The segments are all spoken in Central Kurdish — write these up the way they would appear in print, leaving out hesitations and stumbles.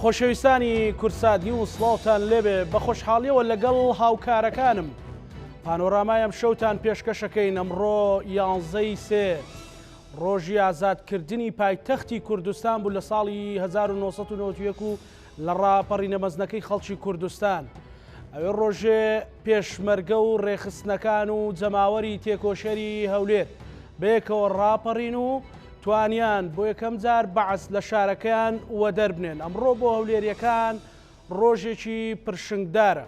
خۆشەویستانی کوردسات نیوز سڵاوتان لێبێ بە خۆشحاڵیەوە لەگەڵ هاوکارەکانم پانۆرامای ئەم شەوتان پێشکەشەکەین ئەمڕۆ یانزەی سێ ڕۆژی ئازادکردنی پایتەختی کوردستان بوو لە ساڵی 1991 و لە ڕاپەڕینە مەزنەکەی خەڵکی کوردستان. ئەوێ ڕۆژێ پێشمەرگە و ڕێکخستنەکان و جەماوەری تێکۆشەری هەولێر بەیەکەوە ڕاپەڕین و توانیان بۆ یەکەم جار بەعس لە شارەکەیان وەدەربنێن. ئەمڕۆ بۆ هەولێرییەکان ڕۆژێکی پرشنگدارە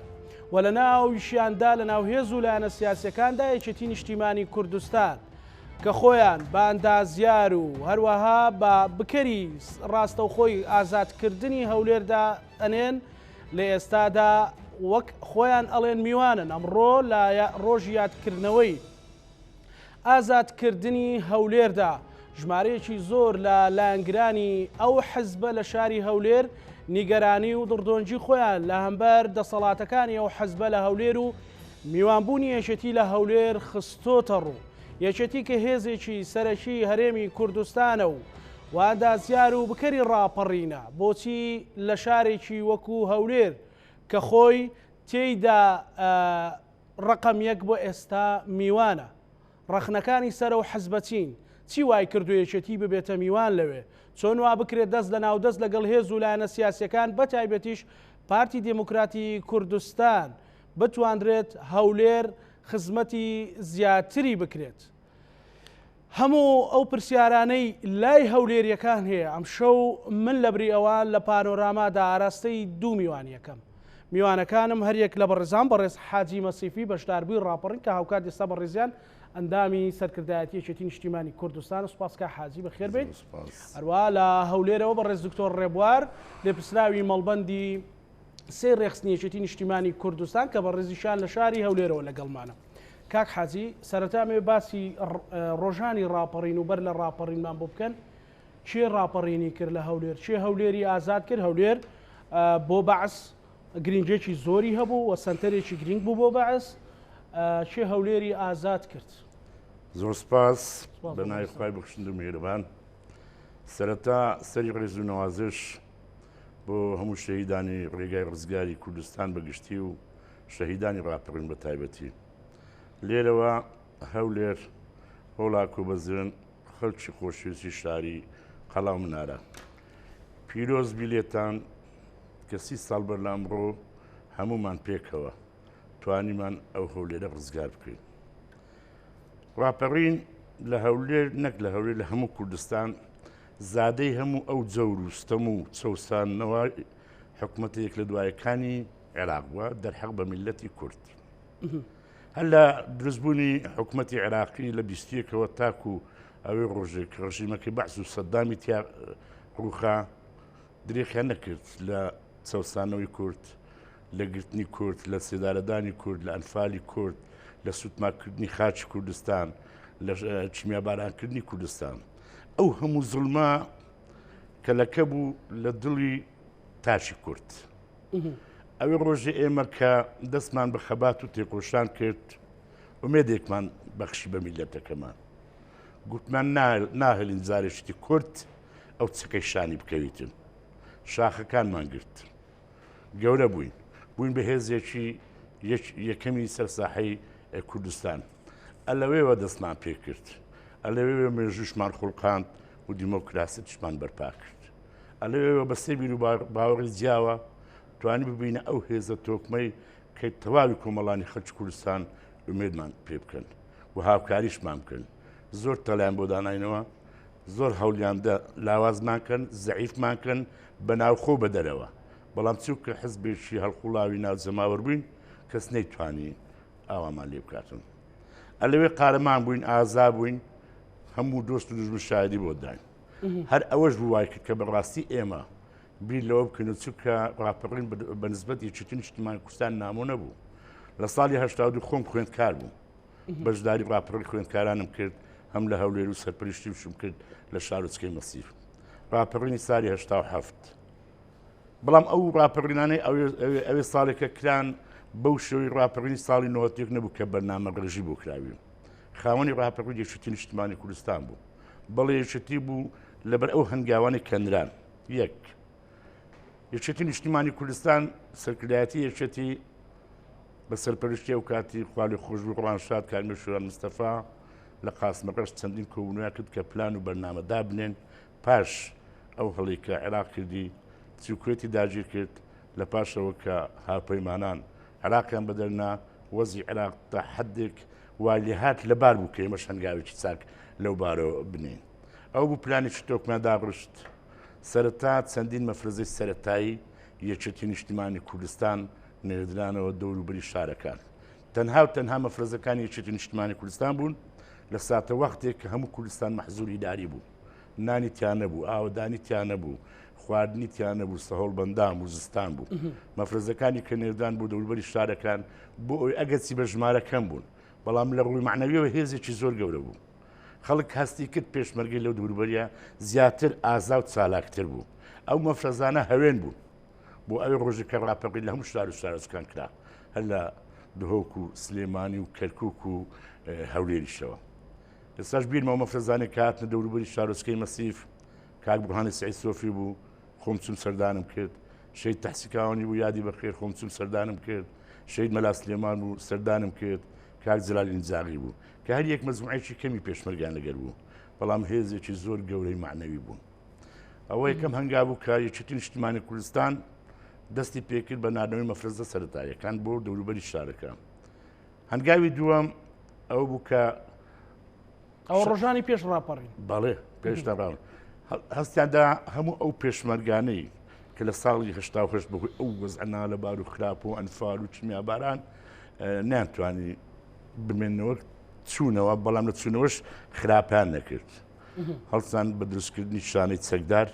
و لە ناویشیاندا لە ناو هێز و لایەنە سیاسییەکاندا یەکێتی نیشتیمانی کوردستان کە خۆیان بە ئەندازیار و هەروەها بە بکەری ڕاستەوخۆی ئازادکردنی هەولێر دائەنێن، لە ئێستادا وەک خۆیان ئەڵێن میوانن. ئەمڕۆ لە ڕۆژی یادکردنەوەی ئازادکردنی هەولێردا ژمارەیەکی زۆر لە لایەنگرانی ئەو حزبە لە شاری هەولێر نیگەرانی و دڕدۆنگی خۆیان لە هەمبەر دەسەڵاتەکانی ئەو حزبە لە هەولێر و میوانبوونی یەکێتی لە هەولێر خستۆتەڕوو. یەکێتی کە هێزێکی سەرەکی هەرێمی کوردستانە و ئەندازیار و بکەری ڕاپەڕینە، بۆچی لە شارێکی وەکو هەولێر کە خۆی تێیدا ڕەقەم یەک بۆ ئێستا میوانە؟ ڕەخنەکانی سەر ئەو حزبە چین؟ چی وای کردووە یەکێتی ببێتە میوان لەوێ؟ چۆن وا بکرێت دەست لەناو دەست لەگەڵ هێز و لایەنە سیاسیەکان بەتایبەتیش پارتی دێموکراتی کوردستان بتوانرێت هەولێر خزمەتی زیاتری بکرێت؟ هەموو ئەو پرسیارانەی لای هەولێریەکان هەیە ئەمشەو من لەبری ئەوان لە پانۆرامادا ئاراستەی دوو میوانیەکەم. میوانەکانم هەریەک لە بەڕێزان بەڕێز حاجی مەسیفی بەشداربووی ڕاپەڕین کە هاوکات ئێستا بەڕێزیان ئەندامی سەرکردایەتی یەکێتی نیشتیمانی کوردستان سوپاس کاک حاجی بەخێر بێیت. هەروەها لە هەولێرەوە بەڕێز دکتۆر ڕێبوار لێپرسراوی مەڵبەندی سێ ڕێکخستنی یەکێتی نیشتیمانی کوردستان کە بەڕێزیشیان لە شاری هەولێرەوە لەگەڵمانە. کاک حاجی سەرەتا ئەمەوێ باسی ڕۆژانی ڕاپەڕین و بەر لە ڕاپەڕینمان بۆ بکەن کێ ڕاپەڕینی کرد لە هەولێر کێ هەولێری ئازاد کرد هەولێر بۆ بەعس گرنگێکی زۆری هەبوو و سەنتەرێکی گرنگ بوو بۆ بەعس کێ هەولێری ئازاد کرد؟ زۆر سپاس بە ناوی خوای بەخشند و میهرەبان سەرەتا سەری ڕێز و نەوازش بۆ هەموو شەهیدانی ڕێگای ڕزگاری کوردستان بە گشتی و شەهیدانی ڕاپەڕین بە تایبەتی. لێرەوە هەولێر هۆڵاک و بەزرن خەڵکی خۆشەویستی شاری قەڵا و منارە پیرۆز بی لێتان کە سی ساڵ بەر لە ئەمڕۆ هەموومان پێکەوە توانیمان ئەو هەولێرە ڕزگار بکەین. ڕاپەڕین لە هەولێر نەک لە هەولێر لە هەموو کوردستان زادەی هەموو ئەو جەور و ستەم و چەوساندنەوە حکومەتە یەک لە دوایەکانی عێراق بووە دەرحەق بە میللەتی کورد. هەر لە دروستبوونی حکومەتی عێراقی لە بیستیەکەوە تاکو ئەوەی ڕۆژێک ڕژیمەکەی بەعس و سەدامی تیا ڕووخا درێخیان نەکرد لە چەوسانەوەی کورد لە گرتنی کورد لە سێدارەدانی کورد لە ئەنفالی کورد لە سوتماکردنی خاکی کوردستان لە کیمیابارانکردنی کوردستان ئەو هەموو زوڵمە کەلەکە بوو لە دڵی تاکی کورد. ئەوی ڕۆژی ئێمە کە دەستمان بە خەبات و تێکۆشان کرد ئومێدێکمان بەخشی بە میلەتەکەمان گوتمان ناهێلین جارێکی کورد ئەو چەکەی شانی بکەویتن شاخەکانمان گرت گەورە بووین بووین بە هێزێکی یەکەمی سەر ساحەی کوردستان ئەلەوێوە دەستمان پێکرد ئەلەوێوە مێژووشمان خوڵقاند و دیموکراسیتشمان بەرپا کرد ئەلەوێوە بە سێ بیر و باوەڕی جیاوە توانی ببینە ئەو هێزە تۆکمەی کە تەواوی کۆمەڵانی خەڵکی کوردستان ئومێدمان پێ بکەن و هاوکاریشمان بکەن زۆر تەڵیان بۆ داناینەوە زۆر هەوڵیاندا لاوازمان کەن زەعیفمان کەن بە ناوخۆ بە دەرەوە بەڵام چونکە حزبێکی هەڵقوڵاوی ناو جەماوەر بووین کەس نەیتوانی ئاوامان لێ بکاتن ئەلەوێ قارەمان بووین ئازا بووین هەموو دۆست و دوژمن شایدی بۆ داین هەر ئەوەش بوو وای کرد کە بەڕاستی ئێمە بیر لەوە بکەین و چونکە ڕاپەڕین بە نسبەت یەکێتی نیشتیمانی کوردستان نامۆ نەبوو لە ساڵی 82 خۆم خوێندکار بووم بەشداری ڕاپەڕی خوێندکارانم کرد هەم لە هەولێر و سەرپەرشتیشم کرد لە شارۆچکەی مەسیف ڕاپەڕینی ساڵی 87 بەڵام ئەو ڕاپەڕینانەی ئەوێ ساڵێکە کران بەو شێوەی ڕاپەڕینی ساڵی نۆتێک نەبوو کە بەرنامە ڕێژی بۆ کراوی خاوەنی ڕاپەڕی یەکێتی نیشتمانی کوردستان بوو بەڵێ یەکێتی بوو لەبەر ئەو هەنگاوانی کەنران یەک. یەکێتی نیشتیمانی کوردستان سەرکردایەتی یەکێتی بە سەرپەرشتی ئەو کاتی خوالی خۆشبوو ڕانشاد کاک نەوشیروان مستەفا لە قاسمەڕەش چەندین کۆبوونەوەیان کرد کە پلان و بەرنامە دابنێن پاش ئەو هەڵی کە عێراق کردی چی کوێتی داگیر کرد لە پاشەوە کە هاوپەیمانان عێراقیان بەدەرنا وەزی عێراق تا حدێک وای لێهات لەبار بوو کە ئێمەش هەنگاوێکی چاک لەو بارەوە بنێین. ئەو بوو پلانێکی تۆکمە داڕشت. سەرەتا چەندین مەفرەزەی سەرەتایی یەکێتی نیشتیمانی کوردستان نێردرانەوە دەوروبەری شارەکان. تەنها و تەنها مەفرەزەکانی یەکێتی نیشتیمانی کوردستان بوون لە ساتەوەختێک کە هەموو کوردستان مەحزور ئیداری بوو. نانی تیا نەبوو، ئاوەدانی تیا نەبوو، خواردنی تیا نەبوو، سەهۆڵبەندان بوو، زستان بوو. مەفرەزەکانی کە نێردران بۆ دەوروبەری شارەکان بۆ ئەوەی ئەگەرچی بە ژمارە کەم بوون، بەڵام لە ڕووی مەعنەویەوە هێزێکی زۆر گەورە بوو. خەڵک هەستی کرد پێشمەرگەی لەو دەوروبەریە زیاتر ئازا و چالاکتر بوو. ئەو مەفرەزانە هەوێن بوون بۆ ئەوی ڕۆژی کە ڕاپەڕین لە هەموو شار و شارۆچکان کرا، هەر لە دهۆک و سلێمانی و کەرکووک و هەولێریشەوە. ئێستاش بیرمە ئەو مەفرەزانەی کە هاتنە دەوروبەری شارۆچکەی مەسیف، کاک بورهانی سەعید سۆفی بوو، خۆم چووم سەردانم کرد. شەهید تەحسین کاوانی بوو، یادی بەخێر، خۆم چووم سەردانم کرد. شەهید مەلا سلێمان بوو، سەردانم کرد. کاک جەلال ئینجاغی بوو. کە هەر یەک مەجموعەیەکی کەمی پێشمەرگیان لەگەر بوو، بەڵام هێزێکی زۆر گەورەی مەعنەوی بوون. ئەوە یەکەم هەنگاو بوو کە یەکێتی نیشتیمانی کوردستان دەستی پێکرد بە ناردنەوەی مەفرەزە سەرەتاییەکان بۆ دەوروبەری شارەکە. هەنگاوی دووەم ئەوە بوو کە ئەوە ڕۆژانی پێش ڕاپەڕین بەڵێ پێش ڕاپەڕین هەستیاندا هەموو ئەو پێشمەرگانەی کە لە ساڵی 1970 بەهۆی ئەو وەزعە نالەبار و خراپ و ئەنفال و کیمیاباران نەیانتوانی بمێنەوە چوونەوە بەڵام لە چوونەوەش خراپیان نەکرد هەڵسان بە دروستکردنی شانەی چەکدار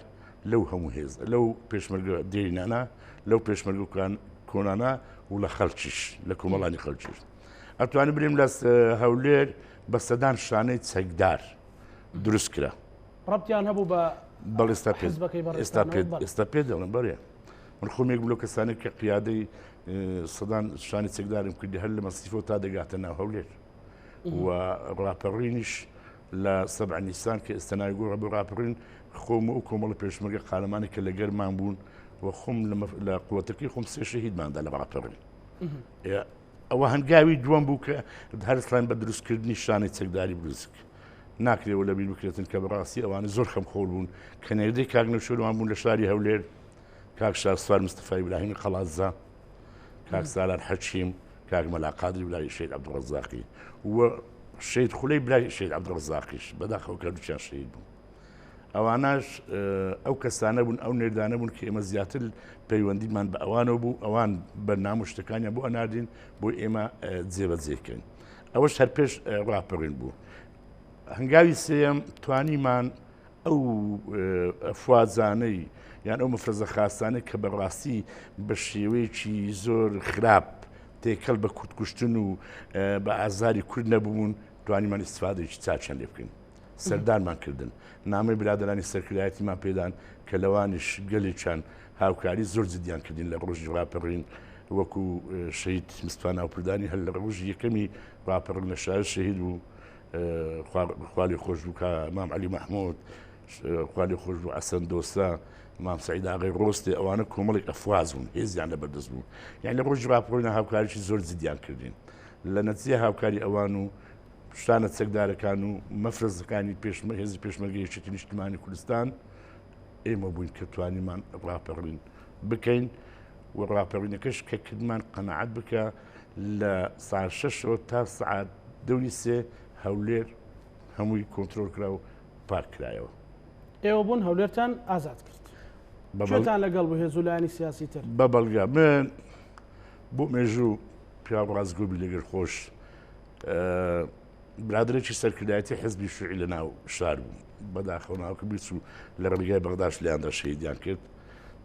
لەو هەموو هێز لەو پێشمەرگە دێرینانە لەو پێشمەرگەکان کۆنانە و لە خەڵکیش لە کۆمەڵانی خەڵکیش ئەتوانم بریم لە هەولێر بە سەدان شانەی چەکدار دروست کرا ڕەبتیان هەبوو بە بەڵێ ئێستا پێ ئێستا پێ ئێستا پێ دەڵێم بەڵێ من خۆم یەک لەو کەسانێک کە قیادەی سەدان شانی چەکدارم کردی هەر لە مەسیفەوە تا دەگاتە ناو هەولێر و ڕاپەڕینیش لە سەبع نیسان کە ئێستا ناوی گۆڕا بۆ ڕاپەڕین خۆم و ئەو کۆمەڵە پێشمەرگە قارەمانە کە لەگەرمان بوون و خۆم لە قوتەکەی خۆم سێ شەهیدماندا لە ڕاپەڕین ئەوە هەنگاوی دووەم بوو کە هەرسلان بە دروستکردنی شانەی چەکداری بروسک ناکرێەوە لە بیر بکرێتن کە بەڕاستی ئەوانە زۆر خەمخۆر بوون کە نێردەی کاک نەوشیروان بوون لە شاری هەولێر کاک شاسوار مستەفای ئیبراهیمی قەڵادزە کاک سالار حەکیم کاک مەلا قادری برای شەهید عەبدوڕەزاقی و شەهید خولەی برای شەهید عەبدوڕەزاقیش بەداخەوە کە دووچیان شەهید بوون. ئەوانەش ئەو کەسانە بوون ئەو نێردانە بوون کە ئێمە زیاتر پەیوەندیمان بە ئەوانەوە بوو ئەوان بەرنامە و شتەکانیان بۆ ئەناردین بۆ ئێمە جێبەجێکەین ئەوەش هەر پێش ڕاپەڕین بوو هەنگاوی سێیەم توانیمان ئەو ئەفوازانەی یان ئەو مفرەزە خاسانەی کە بەڕاستی بە شێوەیەکی زۆر خراپ تێکەڵ بە کوردکوشتن و بە ئازاری کورد نەبوون توانیمان ئیسفادێکی چاکیان لێ بکەین سەردانمان کردن نامەی برادرانی سەرکردایەتیمان پێدان کە لەوانیش گەلێکیان هاوکاری زۆر جدیان کردین لە ڕۆژی ڕاپەڕین وەکو شەهید مستەفا ناوپردانی هەر لە ڕۆژی یەکەمی ڕاپەڕین لە شار شەهید بوو خوالی خۆش بوو کە مام علی مححمود خوالی خۆش بوو ئەسەن دۆسە مام سعید ئاغای ڕۆستێ ئەوانە کۆمەڵێک ئەفواز بوون هێزیان لە بەردەست بوو یان لە ڕۆژی ڕاپەڕینە هاوکاریی زۆر جدیان کردین لە نەتیجە هاوکاری ئەوان و شانە چەکدارەکان و مەفرەزەکانی پێشمە هێزی پێشمەرگە یەکێتی نیشتمانی کوردستان ئێمە بووین کە توانیمان ڕاپەڕین بکەین و ڕاپەڕینەکەش کە کردمان قەنەعەت بکە لە ساعت شەشەوە تا سعات دەوری سێ هەولێر هەمووی کۆنترۆل کرا و پاک کرایەوە. ئێوە بوون هەولێرتان ئازاد کرد. کێتان لەگەڵ بوو هێز و لایەنی سیاسی تر؟ بە بەڵگە من بۆ مێژوو پیاو ڕاستگۆ بی لەگەر خۆش برادەرێکی سەرکردایەتی حزبی شوعی لە ناو شار بوو بەداخەوە ناوکە بیرچوو لە ڕێگای بەغداش لیاندا شەهیدیان کرد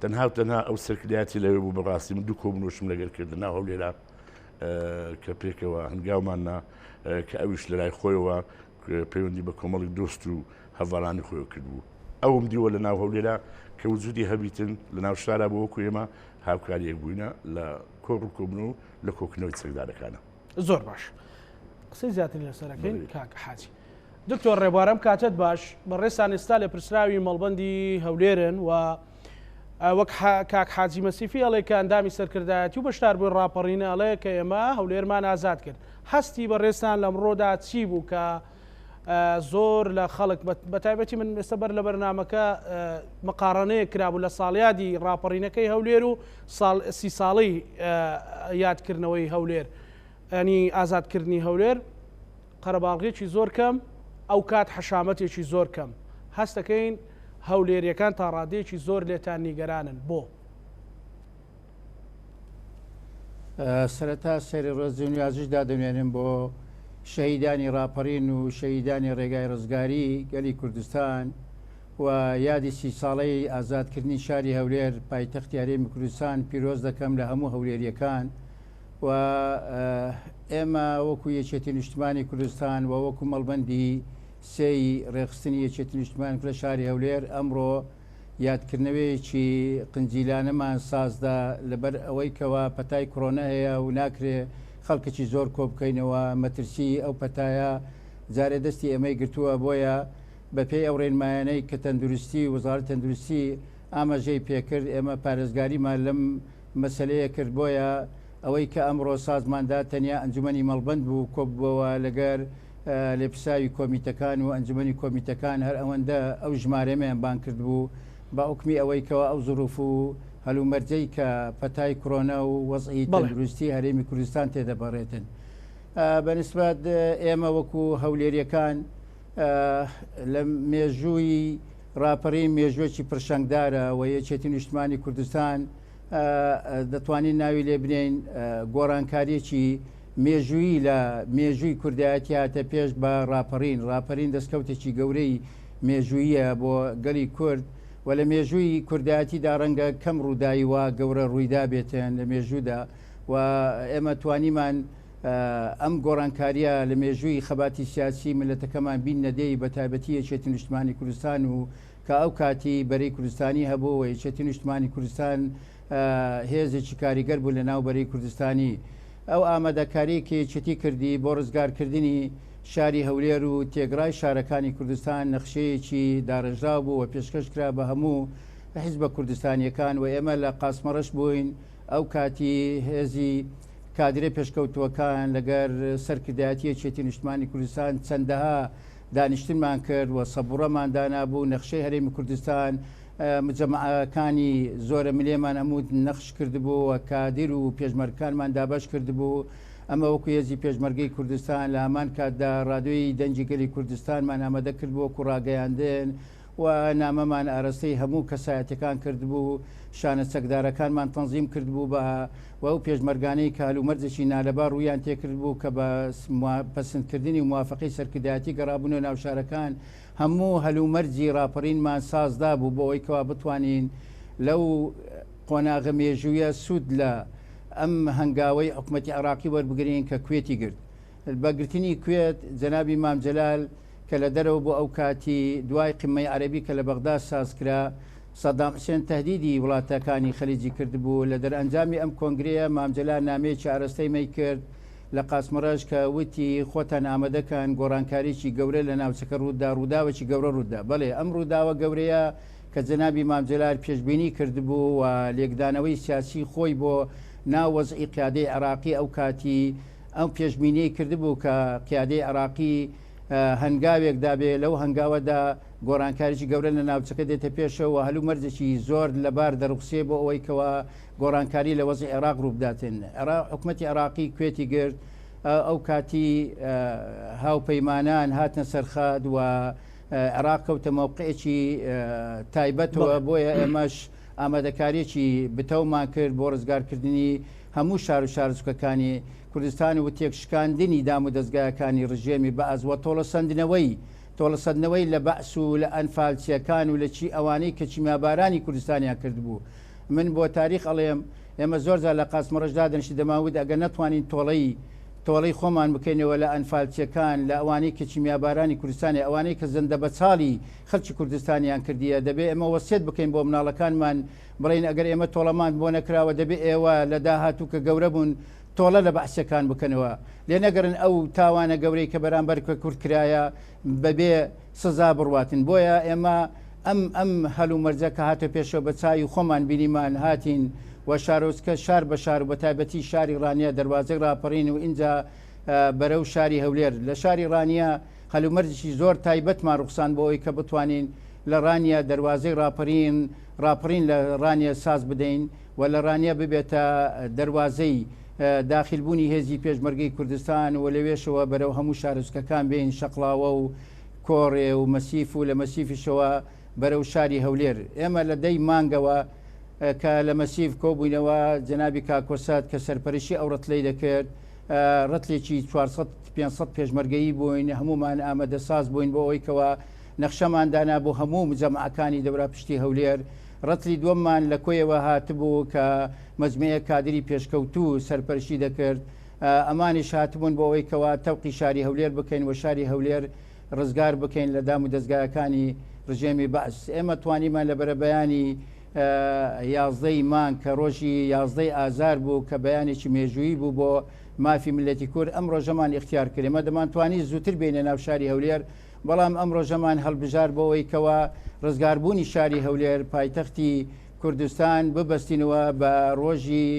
تەنها و تەنها ئەو سەرکردایەتی لەوێ بوو بەڕاستی من دوو کۆبوونەوەشم لەگەر کرد لە ناو هەولێرا کە پێکەوە هەنگاومان نا کە ئەویش لە لای خۆیەوە پەیوەندی بە کۆمەڵی دۆست و هەڤالانی خۆیەوە کردبوو ئەوم دیوە لە ناو هەولێرا کە وجودی هەبیتن لە ناو شارا بۆ وەکو ئێمە هاوکاریەک بووینە لە کۆڕ و کۆبنەوە لە کۆکردنەوەی چەکدارەکانە. زۆر باش قسەی زیاتر لەسەرەکەین کاک حاجی. دکتۆر ڕێبوارم کاتت باش بەڕێزتان ئێستا لێپرسراوی مەڵبەندی هەولێرن و وەک کاک حاجی مەسیفی ئەڵێ کە ئەندامی سەرکردایەتی و بەشداربووی ڕاپەڕینە ئەڵێ کە ئێمە هەولێرمان ئازاد کرد. هەستی بەڕێزتان لەمڕۆدا چی بوو کە زۆر لە خەڵک بە تایبەتی من ئێستا بەر لە بەرنامەکە مقاڕنەیەک کرابوو لە ساڵیادی ڕاپەڕینەکەی هەولێر و ساڵ سی ساڵەی یادکردنەوەی هەولێر ینی ئازادکردنی هەولێر قەرەباڵغیەکی زۆر کەم ئەوکات حەشامەتێکی زۆر کەم هەستەکەین هەولێریەکان تاڕادەیەکی زۆر لێتان نیگەرانن بۆ؟ سەرەتا سەری ڕێز و نیازش دادەنوێنم بۆ شەهیدانی ڕاپەڕین و شەهیدانی ڕێگای ڕزگاری گەلی کوردستان و یادی سی ساڵەی ئازادکردنی شاری هەولێر پایتەختی هەرێمی کوردستان پیرۆز دەکەم لە هەموو هەولێریەکان و ئێمە وەکو یەکێتی نیشتمانی کوردستان و وەکو مەڵبەندی سێی ڕێکخستنی یەکێتی نیشتمان لە شاری هەولێر ئەمڕۆ یادکردنەوەیەکی قنجیلانەمان سازدا لەبەر ئەوەی کەوا پەتای کڕۆنە هەیە و ناکرێ خەڵکێکی زۆر کۆبکەینەوە مەترسی ئەو پەتایە جارێ دەستی ئێمەی گرتووە بۆیە بەپێی ئەو ڕێنمایانەی کە تەندروستی وەزارەتی تەندروستی ئاماژەی پێکرد ئێمە پارێزگاریمان لەم مەسەلەیە کرد بۆیە ئەوەی کە ئەمڕۆ سازماندا تەنیا ئەنجومەنی مەڵبەند بوو کۆببۆوە لەگەر لێپرسراوی کۆمیتەکان و ئەنجومەنی کۆمیتەکان هەر ئەوەندە ئەو ژمارەیەمان بانگ کردبوو بە حوکمی ئەوەی کەوا ئەو زروف و هەلومەرجەی کە پەتای کرۆنا و وەزعی تەندروستی هەرێمی کوردستان تێدەپەڕێتن بە نسبەت ئێمە وەکو هەولێریەکان لە مێژووی ڕاپەڕین مێژووەکی پرشنگدارە و یەکێتی نیشتمانی کوردستان دەتوانین ناوی لێ بنێین گۆڕانکاریەکی مێژوویی لە مێژووی کوردایەتی هاتە پێش بە ڕاپەڕین. ڕاپەرین دەستکەوتێکی گەورەی مێژووییە بۆ گەلی کورد و لە مێژووی کوردایەتیدا ڕەنگە کەم ڕووداوی وا گەورە ڕوویدابێتن لە مێژوودا و ئێمە توانیمان ئەم گۆڕانکارییە لە مێژووی خەباتی سیاسی میللەتەکەمان بیننە دێی بە تایبەتی یەکێتی نیشتمانی کوردستان و کە ئەو کاتی بەرەی کوردستانی هەبوو و یەکێتی نیشتمانی کوردستان هێزێکی کاریگەر بوو لە ناو بەرەی کوردستانی. ئەو ئامادەکاریەی کە یەکێتی کردی بۆ ڕزگارکردنی شاری هەولێر و تێگڕای شارەکانی کوردستان نەخشەیەکی داڕێژراو بوو و پێشکەش کرا بە هەموو حیزبە کوردستانیەکان و ئێمە لە قاسمەڕەش بووین ئەو کاتی هێزی کادرە پێشکەوتووەکان لەگەر سەرکردایەتی یەکێتی نیشتمانی کوردستان چەندەها دانیشتنمان کرد و سەبوڕەمان دانابوو نەخشەی هەرێمی کوردستان مجەمەعەکانی زۆرە ملێمان هەموو نەخش کردبوو و کادر و پێشمەرگەکانمان دابەش کردبوو. ئەمە وەکو هێزی پێشمەرگەی کوردستان لە هەمان کاتدا ڕادیۆی دەنگی گەلی کوردستانمان ئامادە کردبوو وەکو ڕاگەیاندن و نامەمان ئارەستەی هەموو کەسایەتیەکان کردبوو، شانە چەکدارەکانمان تەنزیم کردبوو بە و ئەو پێشمەرگانەی کە هەلومەرجێکی نالەبار ڕوویان تێکردبوو کە بە پەسندکردنی و موافەقەی سەرکردایەتی گەڕابوونەوە ناو شارەکان هەموو هەلومەرجی ڕاپەڕینمان ساز دابوو بۆ ئەوەی کەوا بتوانین لەو قۆناغە مێژوویە سوود لە ئەم هەنگاوەی حکومەتی عێراقی وەربگرین کە کوێتی گرت. بە گرتنی کوێت جەنابی مام جەلال کە لە دەرەوە بۆ ئەو کاتی دوای قمەی عەرەبی کە لە بەغدا ساز کرا سەدام حسێن تەهدیدی وڵاتەکانی خەلیجی کردبوو لە دەرئەنجامی ئەم کۆنگرەیە مام جەلال نامەیەکی ئارەستەی مەی کرد لە قاسمڕەش کە وتی خۆتان ئامادە کەن گۆڕانکاریی گەورە لە ناوچەکە ڕووتدا ڕووداوێکی گەورە ڕووتدا بەڵێ ئەم ڕووداوە گەورەیە کە جەنابی مام جەلال پێشبینی کردبوو و لێکدانەوەی سیاسی خۆی بۆ ناو وەزعی قیادەی عێراقی ئەو کاتی ئەو پێشبینیەی کردبوو کە قیادەی عێراقی هەنگاوێک دابێ لەو هەنگاوەدا گۆڕانکاریی گەورە لە ناوچەکە دێتە پێشەوە و هەلومەرجێکی زۆر لەبار دەڕوخسێ بۆ ئەوەی کەوا گۆڕانکاری لە وەزعی عێراق ڕووبداتن. عێراق حکومەتی عێراقی کوێتی گرت، ئەو کاتی هاوپەیمانان هاتنە سەرخات و عێراق کەوتە مەوقعێکی تایبەتەوە، بۆیە ئێمەش ئامادەکاریەکی بتەومان کرد بۆ ڕزگارکردنی هەموو شار و شارۆچکەکانی کوردستان و تێکشکاندنی دام و دەزگایەکانی ڕژێمی بەعس و تۆڵەسەندنەوەی تۆڵەسەندنەوەی لە بەعس و لە ئەنفالچیەکان و لە چی ئەوانەی کە کیمیابارانی کوردستانیان کردبوو. من بۆ تاریخ ئەڵێم ئێمە زۆر جار لە قاسمڕەش دادەنیشتین دەمانوت ئەگەر نەتوانین تۆڵەی تۆڵەی خۆمان بکەینەوە لە ئەنفالچیەکان لە ئەوانەی کە کیمیابارانی کوردستانی ئەوانەی کە زەندەبەچاڵی خەلکی کوردستانیان کردیە دەبێ ئێمە وەسیەت بکەین بۆ مناڵەکانمان بڵێین ئەگەر ئێمە تۆڵەمان بۆ نەکراوە دەبێ ئێوە لە داهاتوو کە گەورە بوون تۆڵە لە بەعسیەکان بکەنەوە لێ نەگەرن ئەو تاوانە گەورەی کە بەرامبەر کە کورد کرایە بەبێ سزا بڕواتن بۆیە ئێمە. ئەم ئەم هەلومەرجە کە هاتە پێشەوە بە چاوی خۆمان بینیمان هاتین و شارۆچکە شار بە شار و بە تایبەتی شاری ڕانیە دەروازەی ڕاپەڕین و ئینجا بەرەو شاری هەولێر لە شاری ڕانیە هەلومەرجێکی زۆر تایبەتمان ڕوخساند بۆ ئەوەی کە بتوانین لە ڕانیە دەروازەی ڕاپەرین ڕاپەڕین لە ڕانیە ساز بدەین و لە ڕانیە ببێتە دەروازەی داخیلبوونی هێزی پێشمەرگەی کوردستان و لەوێشەوە بەرەو هەموو شارۆچکەکان بێین شەقڵاوە و کۆڕێ و مەسیف و لە مەسیفیشەوە بەرەو شاری هەولێر. ئێمە لە دەی مانگەوە کە لە مەسیف کۆبووینەوە، جەنابی کاک کۆسرەت کە سەرپەرشتی ئەو ڕەتلەی دەکرد، ڕەتلێکی 400 500 پێشمەرگەیی بووین، هەموومان ئامادەساز بووین بۆ ئەوەی کەوا نەخشەمان دانا بۆ هەموو مجەمعەکانی دەوراپشتی هەولێر. ڕەتلی دووەممان لە کۆیەوە هاتبوو کە مەجموعەیەک کادری پێشکەوتوو سەرپەرشتی دەکرد، ئەمانیش هاتبوون بۆ ئەوەی کەوا تەوقی شاری هەولێر بکەین و شاری هەولێر ڕزگار بکەین لە دام و دەزگایەکانی ڕژێمی بەعس. ئێمە توانیمان لە بەرەبەیانی یازدەی مانگ کە ڕۆژی یازدەی ئازار بوو کە بەیانێکی مێژوویی بوو بۆ مافی میللەتی کورد ئەم ڕۆژەمان ئیختیار کرد. ئێمە دەمانتوانی زووتر بێینە ناو شاری هەولێر بەڵام ئەم ڕۆژەمان هەڵبژارد بۆ ئەوەی کەوا ڕزگاربوونی شاری هەولێر پایتەختی کوردستان ببەستینەوە بە ڕۆژی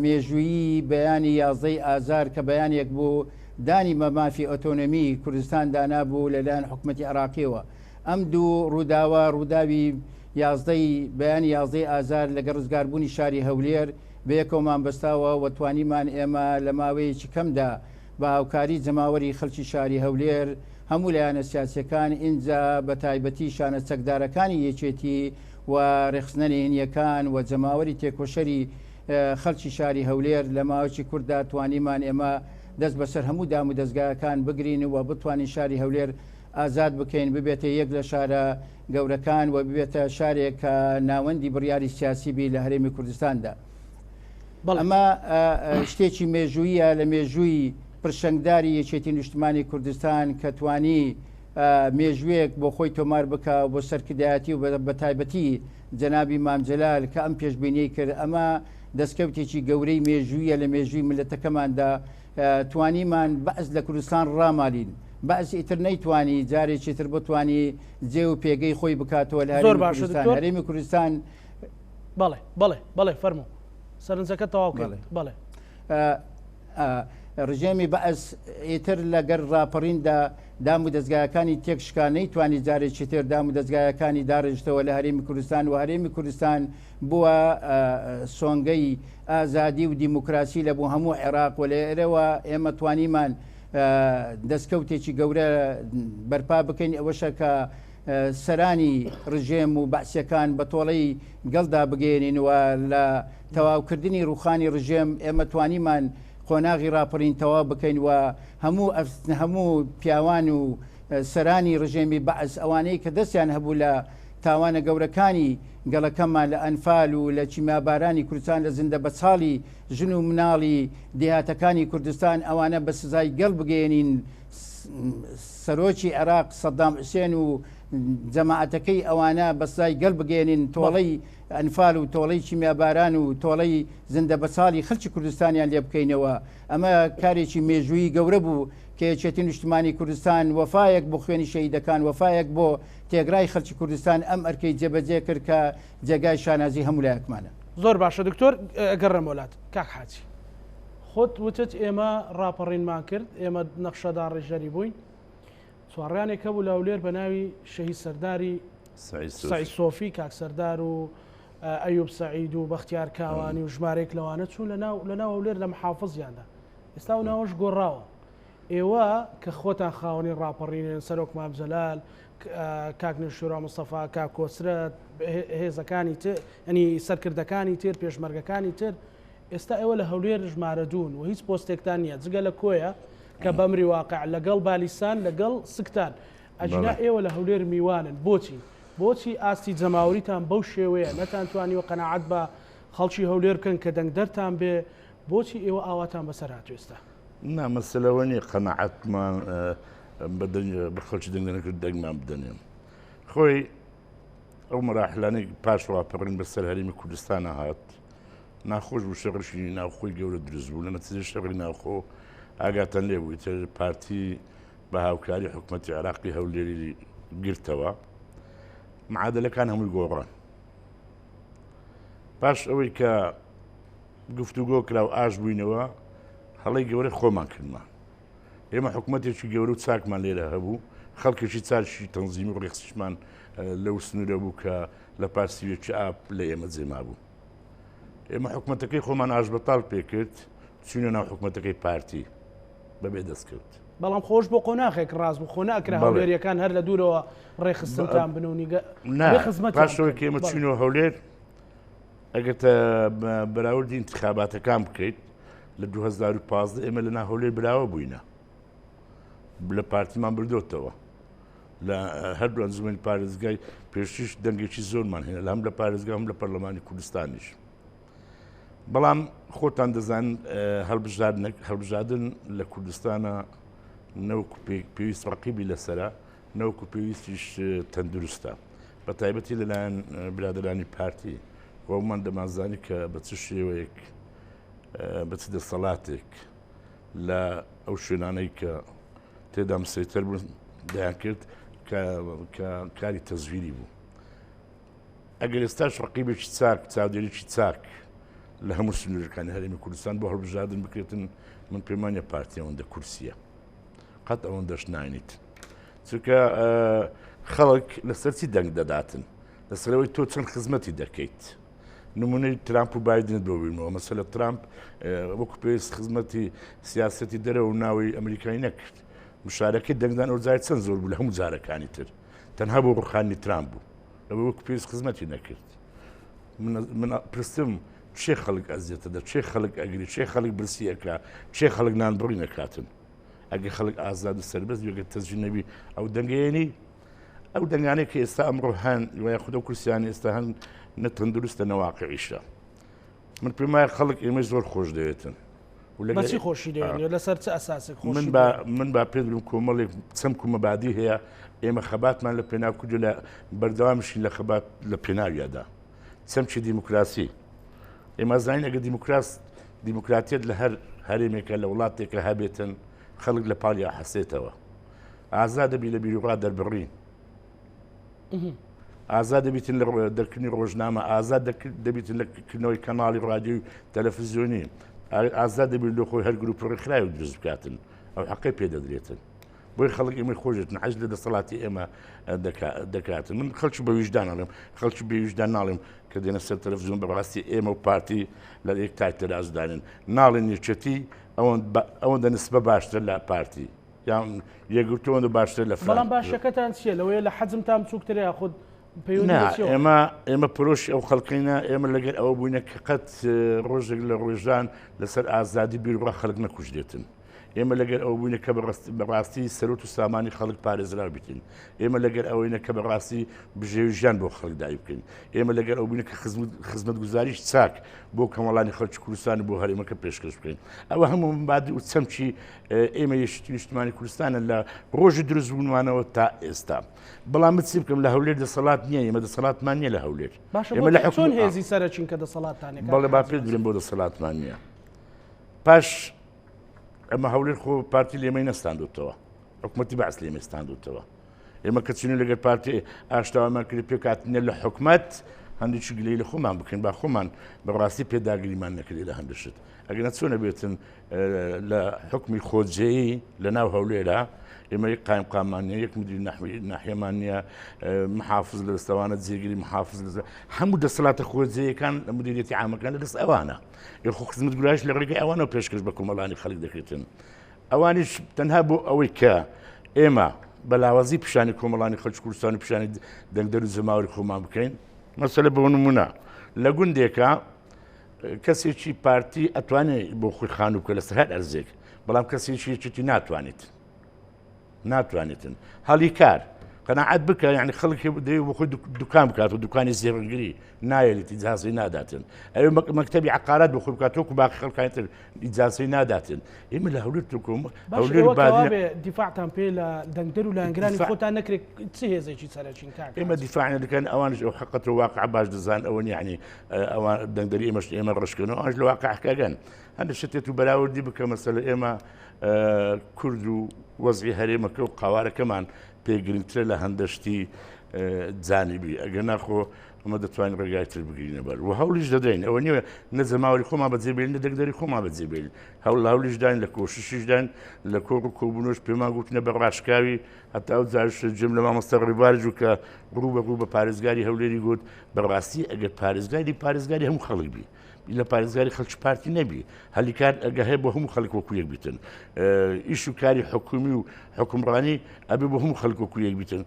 مێژوویی بەیانی یازدەی ئازار کە بەیانێک بوو دانی بە مافی ئۆتۆنۆمی کوردستان دانابوو لەلایەن حکومەتی عێراقیەوە. ئەم دوو ڕووداوە، ڕووداوی یازدەی بەیانی یازدەی ئازار لەگەڵ ڕزگاربوونی شاری هەولێر بەیەکەوەمان بەستاوە و توانیمان ئێمە لە ماوەیەکی کەمدا بە هاوکاری جەماوەری خەڵکی شاری هەولێر، هەموو لایەنە سیاسیەکان ئینجا بە تایبەتی شانە چەکدارەکانی یەکێتی و رێکخستنە نهێنیەکان و جەماوەری تێکۆشەری خەڵکی شاری هەولێر لە ماوەکی کورتدا توانیمان ئێمە دەست بەسەر هەموو دام و دەزگایەکان بگرین و بتوانین شاری هەولێر ئازاد بکەین ببێتە یەک لە شارە گەورەکان و ببێتە شارێک کە ناوەندی بڕیاری سیاسی بی لە هەرێمی کوردستاندا. ئەمە شتێکی مێژوویە لە مێژووی پرشنگداری یەکێتی نیشتمانی کوردستان کە توانی مێژوویەک بۆ خۆی تۆمار بکا و بۆ سەرکردایەتی و بە تایبەتی جەنابی مام جەلال کە ئەم پێشبینیەی کرد ئەمە دەستکەوتێکی گەورەی مێژوویە لە مێژووی میللەتەکەماندا توانیمان بەعس لە کوردستان ڕامالین بەعس ئیتر نەیتوانی جارێکی تر بتوانی جێ و پێگەی خۆی بکاتەوە لە زۆر باشە هەرێمی کوردستان دکتۆر. هەرێمی کوردستان بەڵێ بەڵێ بەڵێ فەرموو سەرنجەکە تەواو کرد بەڵێ. ڕژێمی بەعس ئیتر لەگەر ڕاپەڕیندا دام و دەزگایەکانی تێکشکا نەیتوانی جارێکی تر دام و دەزگایەکانی داڕێژتەوە لە هەرێمی کوردستان و هەرێمی کوردستان بووە سۆنگەی ئازادی و دیموکراسی لە بۆ هەموو عێراق و لێرەوە ئێمە توانیمان دەستکەوتێکی گەورە بەرپا بکەین ئەوەشە کە سەرانی ڕژێم و بەعسیەکان بە تۆڵەی گەڵدا بگەیەنین و لە تەواوکردنی ڕووخانی ڕژێم ئێمە توانیمان قۆناغی ڕاپەڕین تەواو بکەین و هەموو هەموو پیاوان و سەرانی ڕژێمی بەعس ئەوانەی کە دەستیان هەبوو لە تاوانە گەورەکانی گەڵەکەمان لە ئەنفال و لە کیمیابارانی کوردستان لە زیندە بەچاڵی ژن و مناڵی دێهاتەکانی کوردستان ئەوانە بە سزای گەڵ بگەیەنین سەرۆکی عێراق سەدام حوسێن و جەماعەتەکەی ئەوانە بە سزای گەل بگەیەنین تۆڵەی ئەنفال و تۆڵەی کیمیاباران و تۆڵەی زیندە بەچاڵی خەلکی کوردستانیان لێ بکەینەوە ئەمە کارێکی مێژوویی گەورە بوو کە یەکێتی نیشتمانی کوردستان وەفایەک بۆ خوێنی شەهیدەکان وەفایەک بۆ تێگرای خەلکی کوردستان ئەم ئەرکەی جێبەجێ کرد کە جێگای شانازی هەموو لایەکمانە. زۆر باشە دکتۆر ئەگەڕێمەوە لات کاک حاجی. خۆت وتت ئێمە ڕاپەڕینمان کرد، ئێمە نەخشەداڕێژەری بووین. چوارڕیانێک هەبوو لە هەولێر بە ناوی شەهید سەرداری سەعید سۆفی، کاک سەردار و ئەیوب سەعید و بەختیار کاوانی و ژمارەیەک لەوانە چوون لە ناو هەولێر لە محافزیاندا. ئێستا ئەو ناوەش گۆڕاوە. ئێوە کە خۆتان خاوەنی ڕاپەڕینن، سەرۆک مام جەلال، کاک نەوشیروان مستەفا، کاک کۆسرەت، هێزەکانی تر، یانی سەرکردەکانی تر، پێشمەرگەکانی تر، ئێستا ئێوە لە هەولێر ژمارە دوون و هیچ پۆستێکتان نییە جگە لە کۆیە کە بەمری واقع لەگەڵ بالیسان لەگەڵ سکتان ئەجینا ئێوە لە هەولێر میوانن بۆچی بۆچی ئاستی جەماوریتان بەو شێوەیە نەتان توانیوە قەناعەت بە خەڵکی هەولێر بکەن کە دەنگدەرتان بێ بۆچی ئێوە ئاواتان بەسەر هاتوو ئێستا؟ نا مەسەلە ئەوە نییە قەناعەتمان بە دەنگ بە خەڵکی دەنگ نەکرد دەنگمان بدەنێ خۆی ئەو مەراحلانەی پاش ڕاپەڕین بەسەر هەرێمی کوردستانە هات ناخۆش بوو شەڕشی ناوخۆی گەورە دروست بوو لە نەتیجەی شەڕی ناوخۆ ئاگاتان لێ بوو ئیتر پارتی بە هاوکاری حکومەتی عێراقی هەولێری گرتەوە. معادلەکان هەمووی گۆڕان. پاش ئەوەی کە گفتوگۆ کرا و ئاش بووینەوە، هەڵەی گەورەی خۆمان کردمان. ئێمە حکوومەتێکی گەورە و چاکمان لێرە هەبوو، خەڵکێکی چاکی تەنزیمی و ڕێکخستیشمان لەو سنوورە بوو کە لە پاش سیوێکی ئاب لە ئێمە جێمابوو. ئێمە حکوومەتەکەی خۆمان ئاشبەتاڵ پێکرد، چووینە ناو حکوومەتەکەی پارتی بەبێ دەستکەوت. بەڵام خۆش بۆ قۆناخێک ڕاست بوو، خۆ ناکرا هەولێرییەکان هەر لە دوورەوە ڕێکخستنتان بن و نیگە نا پاش ئەوەی کە ئێمە چووینەوە هەولێر، ئەگەر بەراوردی ئینتخاباتەکان بکەیت لە 2015 ئێمە لە ناو هەولێر براوە بووینە، لە پارتیمان بردۆتەوە لە هەردوو ئەنجومەنی پارێزگای پێشتریش دەنگێکی زۆرمان هێنا لە هەم لە پارێزگا هەم لە پەرلەمانی کوردستانیش. بەڵام خۆتان دەزان هەڵبژاردن لە کوردستانە نەوەکو پێویست ڕقیبی لەسرە نەوەکو پێویستیش تەندروستە بە تایبەتی لەلایەن برادرانی پارتی خۆمان دەمانزانی کە بە چ شێوەیەک بە چ دەسەڵاتێک لە ئەو شوێنانەی کە تێدا مسەیتەر بوون دەیان کرد کە کاری تەزویری بوو. ئەگەر ئێستاش ڕقیبێکی چاک، چاودێریی چاک لە هەموو سنوورەکانی هەرێمی کوردستان بۆ هەڵبژاردن بکرێتن، من پێم وانیە پارتی ئەوەندە کورسیە، قەت ئەوەندەش ناینیت. چونکە خەڵک لەسەر چی دەنگ دەداتن؟ لەسەرەوەی تۆ چەند خزمەتی دەکەیت. نمونەی ترامپ و بایدنت بۆ بینەوە. مەسەلە ترامپ وەکو پێویست خزمەتی سیاسەتی دەرەوە و ناوی ئەمریکای نەکرد. مشارەکەی دەنگدان ئەو جار چەند زۆر بوو لە هەموو جارەکانی تر. تەنها بۆ ڕوخانی ترامپ بوو. لەوەی وەکو پێویست خزمەتی نەکرد. من پرسم چێ خەڵک ئەزیەتە دە، چێ خەڵک ئەگری، چێ خەڵک برسیەکە، چێ خەڵک نان بڕی نەکاتن. ئەگەر خەڵک ئازاد و سەربەست بێ، ئەگەر تەزویر نەبی، ئەو دەنگەیەنی ئەو دەنگانەی کە ئێستا ئەمڕۆ هەن و یاخود ئەو کورسیانە ئێستا هەن نە تەندروستە نە واقعیشە. من پێم وایە خەڵک ئێمەی زۆر خۆش دەوێتن. بەچی خۆشی دەوێت؟ لەسەر چ ئەساسێک خۆشی من با من با پێت بڵێم کۆمەڵێک چەمک و مەبادی هەیە ئێمە خەباتمان لە پێناو کردو لە بەردەوامیشین لە خەبات لە پێناویادا. چەمکی دیموکراسی ئێمە زانین ئەگەر دیموکراتیەت لە هەر هەرێمێکە لە وڵاتێکە هەبێتن خەڵک لە پاڵیا حەسێتەوە. ئازاد دەبی لە بیروڕا دەربڕین، ئازاد دەبیتن لە دەرکردنی ڕۆژنامە، ئازاد دەبیتن لە کردنەوەی کەناڵی ڕادیۆی تەلەفزیۆنی، ئازاد دەبیت لە خۆی هەر گروپ ڕێکخراوی دروست بکاتن، ئەو حەقەی پێ دەدرێتن. بۆی خەڵک ئێمەی خۆشێتن، حەز لە دەسەڵاتی ئێمە دەکاتن. من خەڵکی بە ویژدان ئەڵێم، خەڵکی بێ ویژدان ناڵێم کە دێنە سەر تەلەفزیۆن بە ڕاستی ئێمە و پارتی لە یەک تای تەرازودانن. ناڵێن یەکێتی ئەوەندە نسبە باشتر لە پارتی یان یەکگرتووەندە باشتر لە بەڵام باشەکەتان چییە؟ لەوەیە لە حەجمتان بچووکترە یاخود پەیوەندی بە چییەوە؟ ئێمە پرۆشی ئەو خەڵکینە، ئێمە لەگەر ئەوە بووینە کە قەت ڕۆژێک لە ڕۆژان لەسەر ئازادی بیروڕا خەڵک نەکوژرێتن. ئێمە لەگەر ئەوە بووینە کە بەڕاستی سەرۆت و سامانی خەڵک پارێزراو بیتین. ئێمە لەگەر ئەوەینە کە بەڕاستی بژێوی ژیان بۆ خەڵک دای بکەین. ئێمە لەگەر ئەو بووینە کە خزمەتگوزاریش چاک بۆ کۆمەڵانی خەڵکی کوردستان و بۆ هەرێمەکە پێشکەش بکەین. ئەوە هەموو مەبادی و چەمکی ئێمە یەکێتی نیشتمانی کوردستانە لە ڕۆژی دروستبوونمانەوە تا ئێستا. بەڵام من چی بکەم لە هەولێر دەسەڵات نییە، ئێمە دەسەڵاتمان نییە لە هەولێر. باشە ئێمە لە چۆن هێزی سەرەکین کە دەسەڵاتتان نییە؟ بەڵێ با پێت بڵێم بۆ دەسەڵاتمان نییە. پاش ئەمە هەولێر خۆ پارتی لێمەی نەستاندوتەوە، حکوومەتی بەعس لێمەی ستاندوتەوە. ئێمە کە چینی لەگەر پارتی ئاشتاوامان کرد پێکاتنە لە حکومەت، هەندێکی گلەی لە خۆمان بکەین، با خۆمان بەڕاستی پێداگریمان نەکرێت لە هەندێک شت. ئەگەر چۆنە بێتن لە حکمی خۆجێی لە ناو هەولێرە، ئێمە یەک قایمقاممان نییە، یەک مدیری ناحیەمان نییە، محافظ لە دەستەوانە، جێگری محافظ لە هەموو دەسەڵاتە خۆجێیەکان لە مدیریەتی عامەکان لە دەست ئەوانە. یخۆ خزمەتگوزاریش لە ڕێگەی ئەوانەوە پێشکەش بە کۆمەڵانی خەڵک دەکرێتن. ئەوانیش تەنها بۆ ئەوەی کە ئێمە بە لاوازی پیشانی کۆمەڵانی خەڵکی کوردستان و پیشانی دەنگدەر و جەماوەری خۆمان بکەین. مەسەلە بۆ نمونە لە گوندێکە کەسێکی پارتی ئەتوانێت بۆ خۆی خانوو بکە لەسەر هەر ئەرزێک، بەڵام کەسێکی یەکێتی ناتوانێت. ناتوانێتن هەڵی کار قەناعەت بکە، یعنی خەڵک دەیەوێت بۆ خۆی دوکان بکات و دوکانی زێڕنگری نایەڵێت، ئیجازەی ناداتن. ئەوێ مەکتەبی عقارات بۆ خۆی بکات وەکو باقی خەڵکانی تر ئیجازەی ناداتن. ئێمە لە هەولێر تورکۆم هەولێر بادینە دیفاعتان پێ لە دەنگدەر و لایەنگرانی خۆتان نەکرێت، چ هێزێکی سەرەکین کاک؟ ئێمە دیفاع دەکەن، ئەوانش ئەو حەقەت و واقع باش دەزان، ئەوە نییە، یعنی ئەوان دەنگدەری ئێمەش ئێمە ڕەشکردن، ئەوانش لە واقعەکەگەن. هەندێک شتێت و بەراوردی بکە، مەسەلە ئێمە کورد و وەزعی هەرێمەکە و قاوارەکەمان پێ گرنگترە لە هەندەشتی جانبی ئەگەر ناخۆ ئەمە دەتوانین ڕێگای تر بگرینە بەر و هەوڵیش دەدەین ئەوە نییە نە جەماوەری خۆمان بەجێ بێلین نە دەنگدەری خۆمان بەجێ بێلین هەوڵ لە هەوڵیش داین لە کۆششیش داین لە کۆڕ و کۆبوونەوەش پێمان گوتنە بە ڕاشکاوی هەتا ئەو جاریش جێم لە مامۆستا ڕێبوارج و کە ڕوو بە ڕوو بە پارێزگاری هەولێری گوت بەڕاستی ئەگەر پارێزگاری پارێزگاری هەموو خەڵک بی لە پارێزگاری خەڵکی پارتی نەبی هەلی کار ئەگە هەیە بۆ هەموو خەڵک وەکو یەک بیتن ئیش و کاری حکومی و حکومڕانی ئەبێ بۆ هەموو خەڵک وەکو یەک بیتن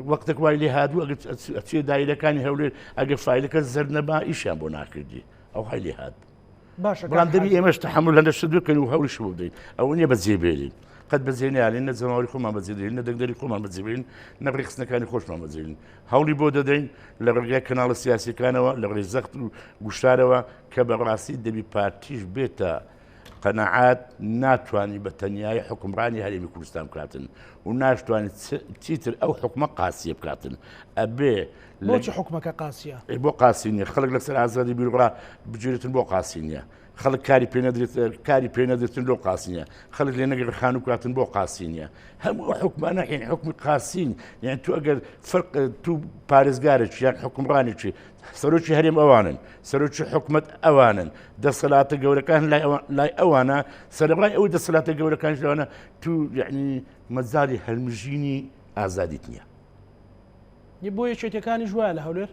وەختێک وای لێ هاتبوو ئەگەر ئەچێ دایرەکانی هەولێر ئەگەر فایلەکە زەرد نەبا ئیشیان بۆ ناکردی ئەو های لێ هات باشە بەڵام دەبی ئێمەش تەحەمول هەندە شت بکەین و هەوڵیش بۆ بدەین ئەوە نییە بەجێ بێلین قەت بەجێ نیالین نە جەماوەری خۆمان بەجێ دێنین نە دەنگدەری خۆمان بەجێ بێنین نە ڕێکخستنەکانی خۆشمان بەجێ بێنین هەوڵی بۆ دەدەین لە ڕێگای کەناڵە سیاسیەکانەوە لە ڕێی زەخت و گوشارەوە کە بەڕاستی دەبی پارتیش بێتە قەناعەت ناتوانی بە تەنیایی حوکمڕانی هەرێمی کوردستان بکاتن و ناشتوانی چیتر ئەو حکومە قاسیە بکاتن ئەبێ بۆچی حکومەکە قاسیە؟ بۆ قاسی نیە خەڵک لەسەر ئازادی بیرڕا بگیرێتن بۆ قاسی نیە خەڵک کاری پێ نەدرێت کاری پێ نەدرێتن لۆ قاسی نیە خەڵک لێ نەگەر خانوو بکاتن بۆ قاسی نیە هەموو حکومانە یعنی حکومی قاسین یعنی تو ئەگەر فرق تو پارێزگارێکی یان حکومڕانێکی سەرۆکی هەرێم ئەوانن، سەرۆکی حکومەت ئەوانن، دەسەلاتە گەورەکان لای ئەوانە، سەرەڕای ئەوەی دەسەلاتە گەورەکانیش لەوانە، تو یەعنی مەجالی هەلمژینی ئازادیت نییە. بۆ یەکێتیەکانیش وایە لە هەولێر؟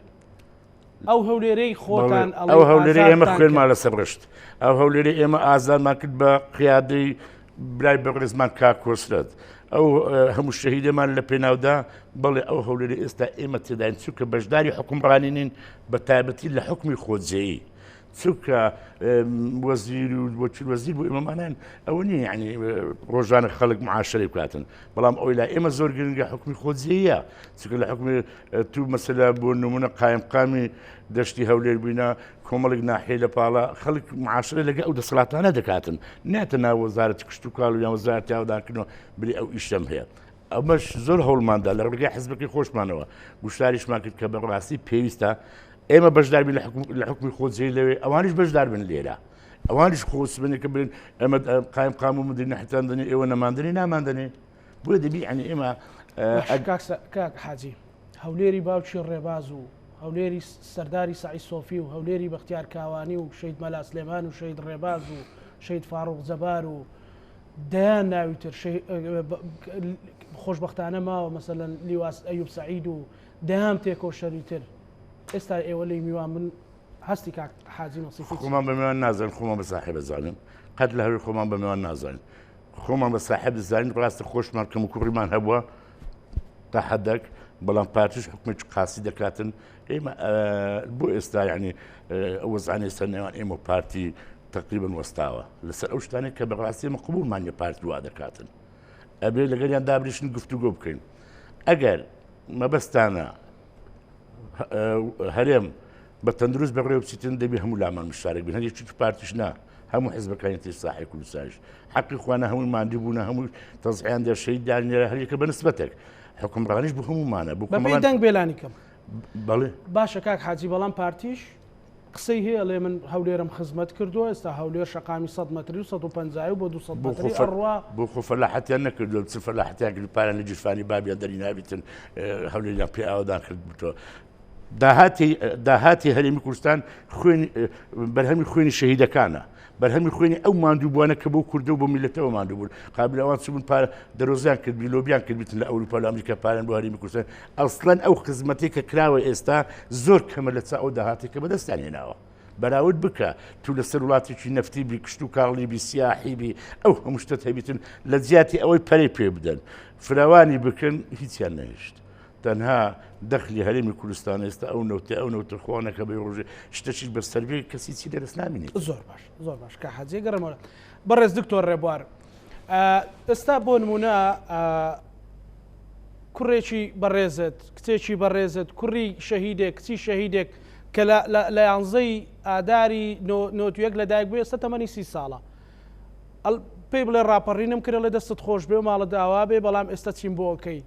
ئەو هەولێرەی خۆتان ئەڵێی ئەو هەولێرەی ئێمە خوێنمان لەسەر ڕشت، ئەو هەولێرەی ئێمە ئازادمان کرد بە قیادەی برای بەڕێزمان کاک کۆسرەت ئەو هەموو شەهیدەمان لە پێناودا بەڵێ ئەو هەولێری ئێستا ئێمە تێداین چونکە بەشداری حکومڕانی نین بە تایبەتی لە حکومی خۆجێی چونکە وەزیر و وەکیل وەزیر بۆ ئێمەمانان ئەوە نییە یعنی ڕۆژانە خەڵک معاشرەی بکاتن بەڵام ئەوی لا ئێمە زۆر گرنگە حکومی خۆجێیە چونکە لە حکومی تو مەسەلا بۆ نمونە قایمقامی دەشتی هەولێر بینە کۆمەڵێک ناحیەی لە پاڵە خەڵک معاشرە لەگە ئەو دەسەڵاتانە دەکاتن ناتە ناو وەزارەتی کشتوکاڵ و یان وەزارەتی ئاودانکردنەوە بلی ئەو ئیشەم هەیە ئەمەش زۆر هەوڵماندا لە ڕێگای حزبەکەی خۆشمانەوە گوشاریشمان کرد کە بەڕاستی پێویستە ئێمە بەشدار بین لە حکومی خۆجێی لەوێ ئەوانیش بەشدار بن لێرە ئەوانیش خۆسبنێکە بن ئەمە قایم قام و مدیر نەحتان دەنێ ئێوە نەماندنی ناماندنێ بۆیە دەبی یعنی ئێمە کاک حاجی هەولێری باوکی ڕێباز و هەولێری سەرداری سەعید سۆفی و هەولێری بەختیار کاوانی و شەهید مەلا سلێمان و شەهید ڕێباز و شەهید فاڕوق جەبار و دەیان ناوی تر خۆشبەختانە ماوە مەسەلەن لیواس ئەیوب سەعید و دەیان تێکۆشەری تر ئێستا ئێوە لێی میوان بن هەستی کاک حاجی نەسیفی خۆمان بە میوان نازانین خۆمان بە ساحێب ئەزانین قەت لە هەوی خۆمان بە میوان نازانین خۆمان بە ساحێب دەزانین ڕاستە خۆشمان کەموکوڕیمان هەبووە تا حدێک بەڵام پارتیش حکومێکی قاسی دەکاتن ئێمە بۆ ئێستا یعنی ئەو وەزعانە ئێستا نێوان ئێمە و پارتی تقریبا وەستاوە لەسەر ئەو شتانێک کە بەڕاستی ئێمە قبوڵمان نیە پارتی وا دەکاتن ئەبێ لەگەڵیان دابنیشن گفتوگۆ بکەین ئەگەر مەبەستانە هەرێم بە تەندروست بەڕێوە بچیتن دەبی هەموو لامان مشتارێک بن هەندێک چوکی پارتیش نا هەموو حزبەکانی تر ساحی کوردستانیش حەقی خوانە هەمووی ماندی بوونە هەموو تەزحیان دە شەهید دانیرە هەریەکە بە نسبەتێک حکومڕانیش بۆ هەموومانە بۆ بەپێی دەنگ بێلانی کەم بەڵێ باشە کاک حاجی بەڵام پارتیش قسەی هەیە ئەڵێ من هەولێرم خزمەت کردووە ئێستا هەولێر شەقامی 100 مەتری و 150 و بۆ 200 مەتری ئەڕوا بۆ خۆ فەلاحەتیان نەکردووە چ فەلاحەتیان کرد پارە لە گیرفانی بابیان دەری نابیتن هەولێریان پێ ئاوەدان کرد بتەوە داهاتی داهاتی هەرێمی کوردستان خوێنی بەرهەمی خوێنی شەهیدەکانە بەرهەمی خوێنی ئەو ماندووبووانە کە بۆ کوردە و بۆ میلەتەوە ماندوو بوون قابل ئەوان چبوون پارە دەرۆزیان کردبی لۆبیان کردبیتن لە ئەوروپا لە ئەمریکا پارەن بۆ هەرێمی کوردستان ئەسڵەن ئەو خزمەتێک کە کراوە ئێستا زۆر کەمە لە چا ئەو داهاتێک کە بەدەستیان هێناوە بەراورد بکە تو لەسەر وڵاتێکی نەفتی بی کشت و کاڵی بی سیاحی بی ئەو هەموو شتەت هەبیتن لە جیاتی ئەوەی پەرەی پێ بدەن فراوانی بکەن هیچیان نەهێشت تەنها دەخلی هەرێمی کوردستان ئێستا ئەو نەوتە ئەو نەوتە خۆنەکە بە ڕۆژێ شتەشی بە سەربێ کەسی چی لەدەست نامینێت. زۆر باش زۆر باش کە حەجێ گەڕێمەوە بەڕێز دکتۆر ڕێبوار ئێستا بۆ نمونە کوڕێکی بەڕێزت کچێکی بەڕێزت کوڕی شەهیدێک کچی شەهیدێک کە لە یانزەی ئاداری نۆتویەک لەدایک بوو ئێستا تەمەنی سی ساڵە پێی بڵێ ڕاپەڕینم کرد لە دەستت خۆش بێ و ماڵت ئاوا بێ بەڵام ئێستا چیم بۆ ئەکەی؟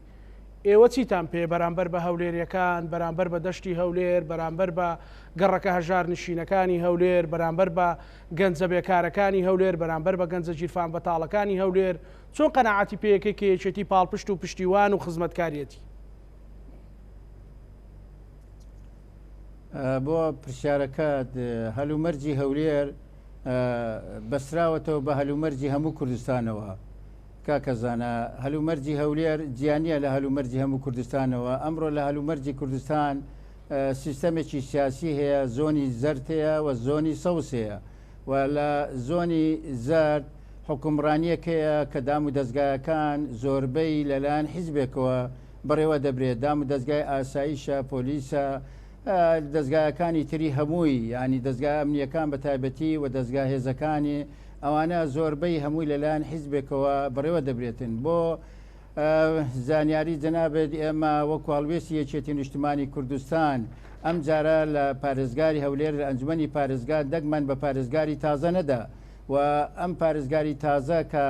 ئێوە چیتان پێ بەرامبەر بە هەولێریەکان، بەرامبەر بە دەشتی هەولێر، بەرامبەر بە گەڕەکە هەژارنشینەکانی هەولێر، بەرامبەر بە گەنجە بێکارەکانی هەولێر، بەرامبەر بە گەنجە گیرفان بەتاڵەکانی هەولێر، چۆن قەناعەتی پێیەکەی کە یەکێتی پاڵپشت و پشتیوان و خزمەتکاریەتی؟ بۆ پرسیارەکەت، هەلومەرجی هەولێر بەستراوەتەوە بە هەلومەرجی هەموو کوردستانەوە. کاکە زانا، هەلومەرجی هەولێر جیا نییە لە هەلومەرجی هەموو کوردستانەوە. ئەمڕۆ لە هەلومەرجی کوردستان سیستەمێکی سیاسی هەیە، زۆنی زەرد هەیە و زۆنی سەوز هەیە و لە زۆنی زەرد حوکمڕانییەک هەیە کە دام و دەزگایەکان زۆربەی لەلایەن حیزبێکەوە بەڕێوە دەبرێت، دام و دەزگای ئاسایشە، پۆلیسە، دەزگایەکانی تری هەمووی، یانی دەزگا ئەمنییەکان بە تایبەتی و دەزگا هێزەکانی، ئەوانە زۆربەی هەمووی لەلایەن حیزبێکەوە بەڕێوە دەبرێتن. بۆ زانیاری جەنابت ئێمە وەکو هەڵوێستی یەکێتی نیشتمانی کوردستان ئەم جارە لە پارێزگاری هەولێر لە ئەنجومەنی پارێزگا دەنگمان بە پارێزگاری تازە نەدا و ئەم پارێزگاری تازە کە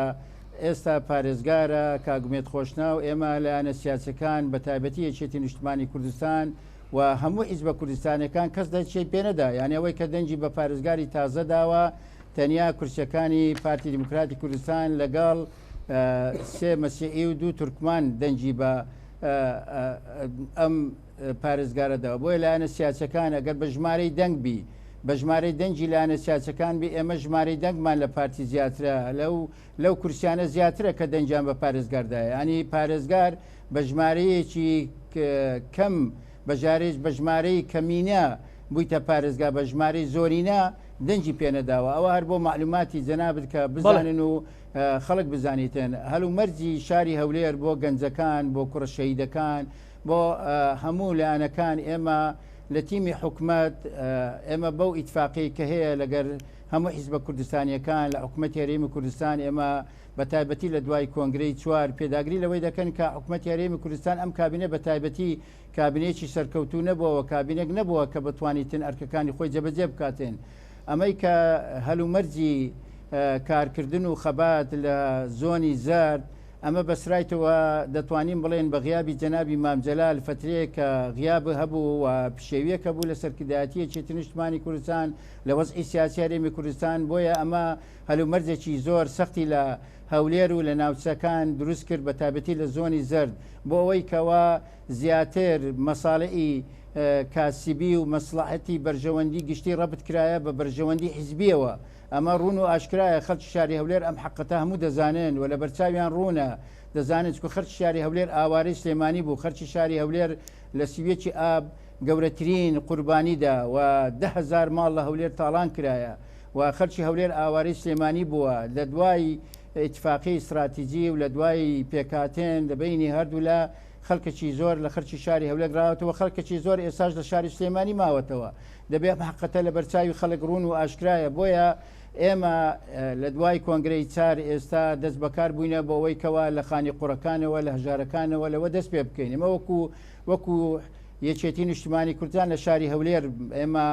ئێستا پارێزگارە کاک ئومێد خۆشناو ئێمە لایەنە سیاسیەکان بە تایبەتی یەکێتی نیشتمانی کوردستان و هەموو حیزبە کوردستانیەکان کەس دەنگی پێ نەدا یانی ئەوەی کە دەنگی بە پارێزگاری تازە داوە تەنیا کورسیەکانی پارتی دیموکراتی کوردستان لەگەڵ سێ مەسیحی و دوو تورکمان دەنگی بە ئەم پارێزگارە داوە بۆیە لایەنە سیاسەکان ئەگەر بە ژمارەی دەنگ بی بە ژمارەی دەنگی لایەنە سیاسەکان بی ئێمە ژمارەی دەنگمان لە پارتی زیاترە لەو لەو کورسیانە زیاترە کە دەنگیان بە پارێزگاردایە ینی پارێزگار بە ژمارەیەکی کەم بەژارێک بە ژمارەی کەمینە بوویتە پارێزگا بە ژمارەی زۆرینە دەنگی پێ نەداوە ئەوە هەر بۆ مەعلوماتی جەنابت کە بزانن و خەڵک بزانیتن هەلومەرجی شاری هەولێر بۆ گەنجەکان بۆ کوڕە شەهیدەکان بۆ هەموو لایەنەکان ئێمە لە تیمی حکومەت ئێمە بەو ئیتفاقی کە هەیە لەگەر هەموو حیزبە کوردستانیەکان لە حکومەتی هەرێمی کوردستان ئێمە بە تایبەتی لە دوای کۆنگرەی چوار پێداگری لەوەی دەکەن کە حکومەتی هەرێمی کوردستان ئەم کابینە بە تایبەتی کابینەیەکی سەرکەوتوو نەبووە و کابینێک نەبووە کە بتوانیتن ئەرکەکانی خۆی جێبەجێ بکاتن. ئەمەی کە هەلومەرجی کارکردن و خەبات لە زۆنی زەرد ئەمە بەسرایتەوە دەتوانین بڵێن بە غیابی جەنابی مام جەلال فەترەیەک کە غیاب هەبوو و پشێویەک هەبوو لە سەرکردایەتی یەکێتی نیشتمانی کوردستان لە وەزعی سیاسی هەرێمی کوردستان بۆیە ئەمە هەلومەرجێکی زۆر سەختی لە هەولێر و لە ناوچەکان دروست کرد بە تایبەتی لە زۆنی زەرد بۆ ئەوەی کەوا زیاتر مەسالئی کاسبی و مەسڵەحەتی بەرژەوەندی گشتی ڕەبت کرایە بە بەرژەوەندی حیزبیەوە ئەمە ڕوون و ئاشکرایە خەڵکی شاری هەولێر ئەم حەقەتە هەموو دەزانن و لەبەرچاویان ڕوونە دەزانن چکو خەرکی شاری هەولێر ئاوارەی سلێمانی بوو خەرکی شاری هەولێر لە 31 ئاب گەورەترین قوربانیدا و 10,000 ماڵ لە هەولێر تاڵان کرایە و خەلکی هەولێر ئاوارەی سلێمانی بووە لە دوای ئیتفاقی ستراتیجی و لە دوای پێکهاتن لە بەینی هەردوولا خەلکەکی زۆر لە خەلکی شاری هەولێر گڕاوەتەوە خەلکەکی زۆر ئێستاش لە شاری سلێمانی ماوەتەوە دەبێ ئەم حەقەتە لە بەرچاوی خەلک ڕوون و ئاشکرایە بۆیە ئێمە لە دوای کۆنگرەی چار ئێستا دەست بەکار بووینە بۆ ئەوەی کەوا لە خانی قوڕەکانەوە لە هەژارەکانەوە لەوە دەست پێ بکەین ئێمە وەکو وەکو یەکێتی نیشتمانی کوردستان لە شاری هەولێر ئێمە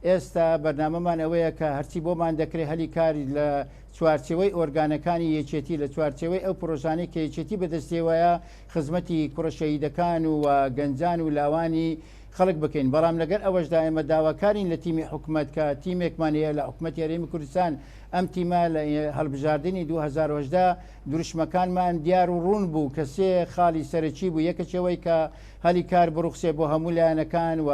ئێستا بەرنامەمان ئەوەیە کە هەرچی بۆمان دەکرێت هەلی کار لە چوارچێوەی ئۆرگانەکانی یەکێتی لە چوارچێوەی ئەو پرۆژانەی کە یەکێتی بەدەستیەوەیە خزمەتی کوڕە شەهیدەکان و گەنجان و لاوانی خەڵک بکەین بەڵام لەگەر ئەوەشدا ئێمە داواکارین لە تیمی حکومەت کە تیمێکمان هەیە لە حکومەتی هەرێمی کوردستان ئەم تیمە لە هەڵبژاردنی 2018 دروشمەکانمان دیار و ڕوون بوو کە سێ خاڵی سەرەکی بوو یەکەکەوەی کە هەلی کار بڕوخسێ بۆ هەموو لایەنەکان و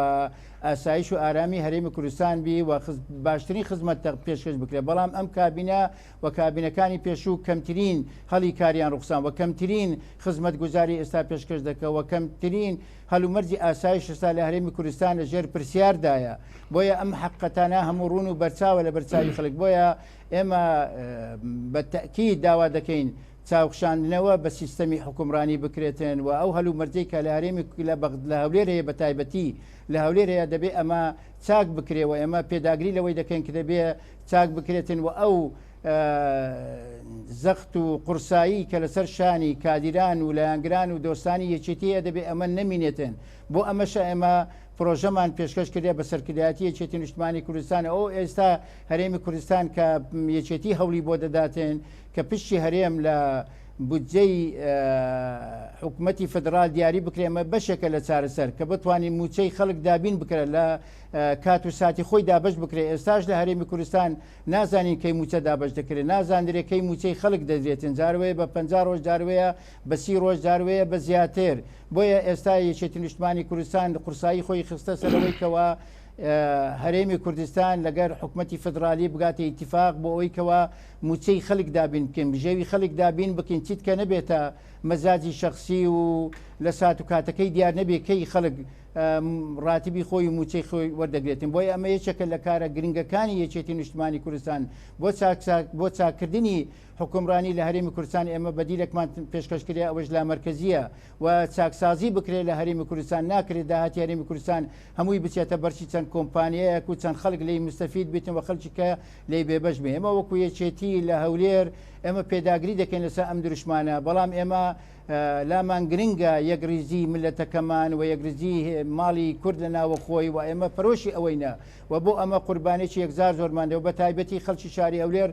ئاسایش و ئارامی هەرێمی کوردستان بی و باشترین خزمەت پێشکەش بکرێت بەڵام ئەم کابینە و کابینەکانی پێشوو کەمترین هەلی کاریان ڕوخسان و کەمترین خزمەتگوزاری ئێستا پێشکەش دەکە و کەمترین هەلومەرجی ئاسایش ئێستا لە هەرێمی کوردستان لە ژێر پرسیاردایە بۆیە ئەم حەقەتانە هەموو ڕوون و بەرچاوە لە بەرچاوی خەڵک بۆیە ئێمە بە تەئکید داوا دەکەین چاوخشاندنەوە بە سیستەمی حوکمڕانی بکرێتن و ئەو هەلومەرجەی کە لە هەرێمی لە بەغد لە هەولێر هەیە بە تایبەتی لە هەولێر هەیە دەبێ ئەمە چاک بکرێ و ئێمە پێداگری لەوەی دەکەین کە دەبێ چاک بکرێتن و ئەو زەخت و قورسایی کە لەسەر شانی کادیران و لایەنگران و دۆستانی یەکێتی هەیە دەبێ ئەمە نەمینێتن بۆ ئەمەشە ئێمە پرۆژەمان پێشکەش کردە بە سەرکردایەتی یەکێتی نیشتمانی کوردستان ئەو ئێستا هەرێمی کوردستان کە یەکێتی هەوڵی بۆ دەداتن کە پشتی هەرێم لە بودجەی حکومەتی فدرال دیاری بکرێ ئەمە بەشێکە لە چارەسەر کە بتوانین موچەی خەڵک دابین بکرێت لە کات و ساتی خۆی دابش بکرێت ئێستاش لە هەرێمی کوردستان نازانین کەی موچە دابش دەکرێت نازاندرێ کەی موچەی خەڵک دەدرێتن جاروەیە بە 50 ڕۆژ جاروەیە بە 30 ڕۆژ جاروەیە بە زیاتر بۆیە ئێستا یەکێتی نیشتمانی کوردستان قورسایی خۆی خستە سەرەوەی کەوا هەرێمی کوردستان لەگەر حکومەتی فدرالی بگاتە ئیتیفاق بۆ ئەوەی کەوا موچەی خەلک دابین بکەین بژێوی خەلک دابین بکەین چیت کە نەبێتە مەزاجی شەخسی و لە سات و کاتەکەی دیار نەبێ کەی خەلک ڕاتبی خۆی و موچەی خۆی وەردەگرێتن بۆیە ئەمە یەکێکە لە کارە گرنگەکانی یەکێتی نیشتمانی کوردستان بۆ چاک بۆ چاکردنی حکومڕانی لە هەرێمی کوردستان ئێمە بەدیلێکمان پێشکەش کرێ ئەوەش لامەرکەزییە و چاکسازی بکرێت لە هەرێمی کوردستان ناکرێت داهاتی هەرێمی کوردستان هەمووی بچێتە بەرچی چەند کۆمپانیایەک و چەند خەڵک لێی مستەفید بیتن و خەڵکی کە لێی بێبەش بێ ئێمە وەکو یەکێتی لە هەولێر ئێمە پێداگری دەکەین لەسەر ئەم دروشمانە بەڵام ئێمە لامان گرنگە یەکریزی ملەتەکەمان و یەکریزی ماڵی کورد لە ناوەخۆی و ئێمە پەرۆشی ئەوەینە و بۆ ئەمە قوربانێکی یەکجار زۆرمان دەوە بە تایبەتی خەڵکی شاری هەولێر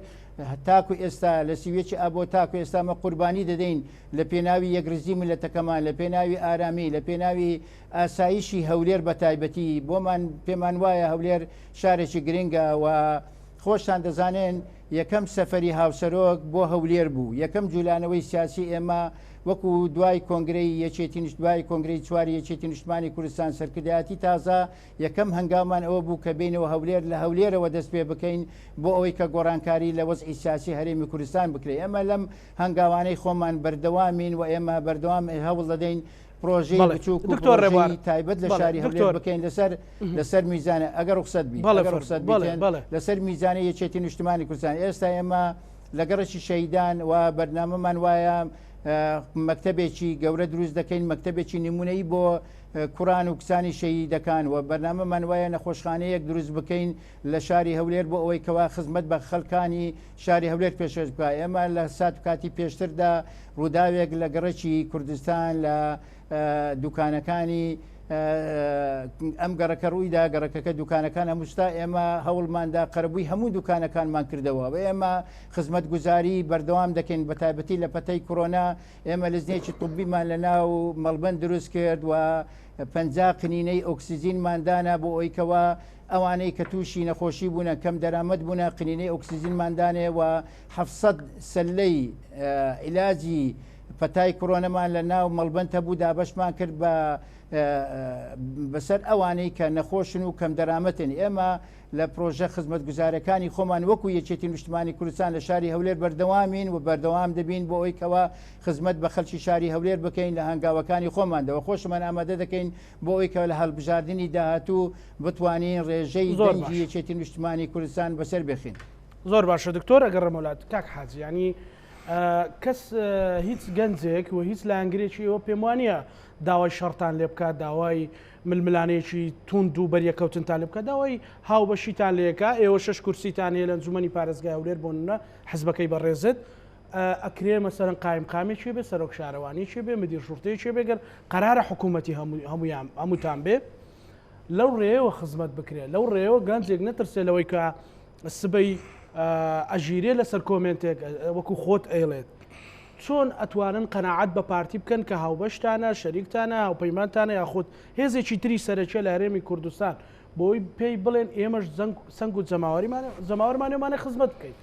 تاکو ئێستا لە 31 ئابۆ تاکو ئێستا مە قوربانی دەدەین لە پێناوی یەکریزی ملەتەکەمان لە پێناوی ئارامی لە پێناوی ئاسایشی هەولێر بە تایبەتی بۆمان پێمان وایە هەولێر شارێکی گرنگە و خۆشتان دەزانێن یەکەم سەفەری هاوسەرۆک بۆ هەولێر بوو یەکەم جولانەوەی سیاسی ئێمە وەکو دوای کۆنگرەی یەکێتی دوای کۆنگرەی چواری یەکێتی نیشتمانی کوردستان سەرکردایەتی تازە یەکەم هەنگاومان ئەوە بوو کە بینەوە هەولێر لە هەولێرەوە دەست پێ بکەین بۆ ئەوەی کە گۆڕانکاری لە وەزعی سیاسی هەرێمی کوردستان بکرێت ئێمە لەم هەنگاوانەی خۆمان بەردەوامین و ئێمە بەردەوام هەوڵ دەدەین پرۆژەی بچووک و دکتۆر ڕێبوار تایبەت لە شاری هەولێر بکەین لەسەر لەسەر میزانە ئەگەر ڕوخسەت بی ئەگەر ڕوخسەت بی لەسەر میزانە یەکێتی نیشتمانی کوردستان ئێستا ئێمە لە گەڕەکی شەهیدان و بەرنامەمان وایە مەکتەبێکی گەورە دروست دەکەین مەکتەبێکی نمونەی بۆ کوڕان و کچانی شەهیدەکان و بەرنامەمان وایە نەخۆشخانەیەک دروست بکەین لە شاری هەولێر بۆ ئەوەی کەوا خزمەت بە خەڵکانی شاری هەولێر پێشکەش بکا. ئێمە لە سات و کاتی پێشتردا ڕووداوێک لە گەڕەکی کوردستان لە دوکانەکانی ئەم گەڕەکە ڕوویدا گەڕەکەکە دوکانەکان هەمووستا ئێمە هەوڵماندا قەرەبووی هەموو دوکانەکانمان کردەوە و ئێمە خزمەتگوزاری بەردەوام دەکەین بە تایبەتی لە پەتەی کۆرۆنا ئێمە لجنەیەکی طبیمان لە ناو مەڵبەند دروست کرد و 50 قنینەی ئۆکسجینمان دانا بۆ ئەوەی کەوا ئەوانەی کە تووشی نەخۆشی بوونە کەم دەرامەت بوونە قنینەی ئۆکسجینمان دانێ و 700 سەلەی عیلاجی پەتای کۆرۆنەمان لە ناو مەڵبەند هەبوو دابەشمان کرد بە بەسەر ئەوانەی کە نەخۆشن و کەم دەرامەتن ئێمە لە پرۆژە خزمەتگوزارەکانی خۆمان وەکو یەکێتی نیشتمانی کوردستان لە شاری هەولێر بەردەوامین و بەردەوام دەبین بۆ ئەوەی کەوا خزمەت بە خەلکی شاری هەولێر بکەین لە هەنگاوەکانی خۆماندەوە خۆشمان ئامادە دەکەین بۆ ئەوەی کە لە هەڵبژاردنی داهاتوو بتوانین ڕێژەی زۆر دەنگی باش. یەکێتی نیشتمانی کوردستان بەسەر بخین. زۆر باشە دکتۆر ئەگەڕێمەوە لات کاک حاجی یانی کەس هیچ گەنجێک و هیچ لایەنگرێکی ئێوە پێم وانە داوای شەڕتان لێ بکات داوای ململانێکی توند و بەریەکەوتنتان لێ بکات داوای هاوبەشیتان لێکا ئێوە شش کورسیتان هەیە لە ئەنجومەنی پارێزگای هەولێر بۆ نمونە حزبەکەی بەڕێزت ئەکرێ مەسەرەن قایمقامێکی بێ سەرۆک شارەوانیی بێ مدیر شورتەیەکی بێ گەر قەرارە حکوومەتی هەموویان هەمووتان بێ لەو ڕێیەوە خزمەت بکرێت لەو ڕێیەوە گەنجێک نەترسێ لەوەی کە سبەی ئەژیرێ لەسەر کۆمێنتێک وەکو خۆت ئەیڵێت چۆن ئەتوانن قەناعەت بە پارتی بکەن کە هاوبەشتانە شەریکتانە هاوپەیمانتانە یاخود هێزێکی تری سەرەکیە لە هەرێمی کوردستان بۆی پێی بڵێن ئێمەش سەنگ و جەماوەریمان جەماوەرمانێمانە خزمەت بکەیت.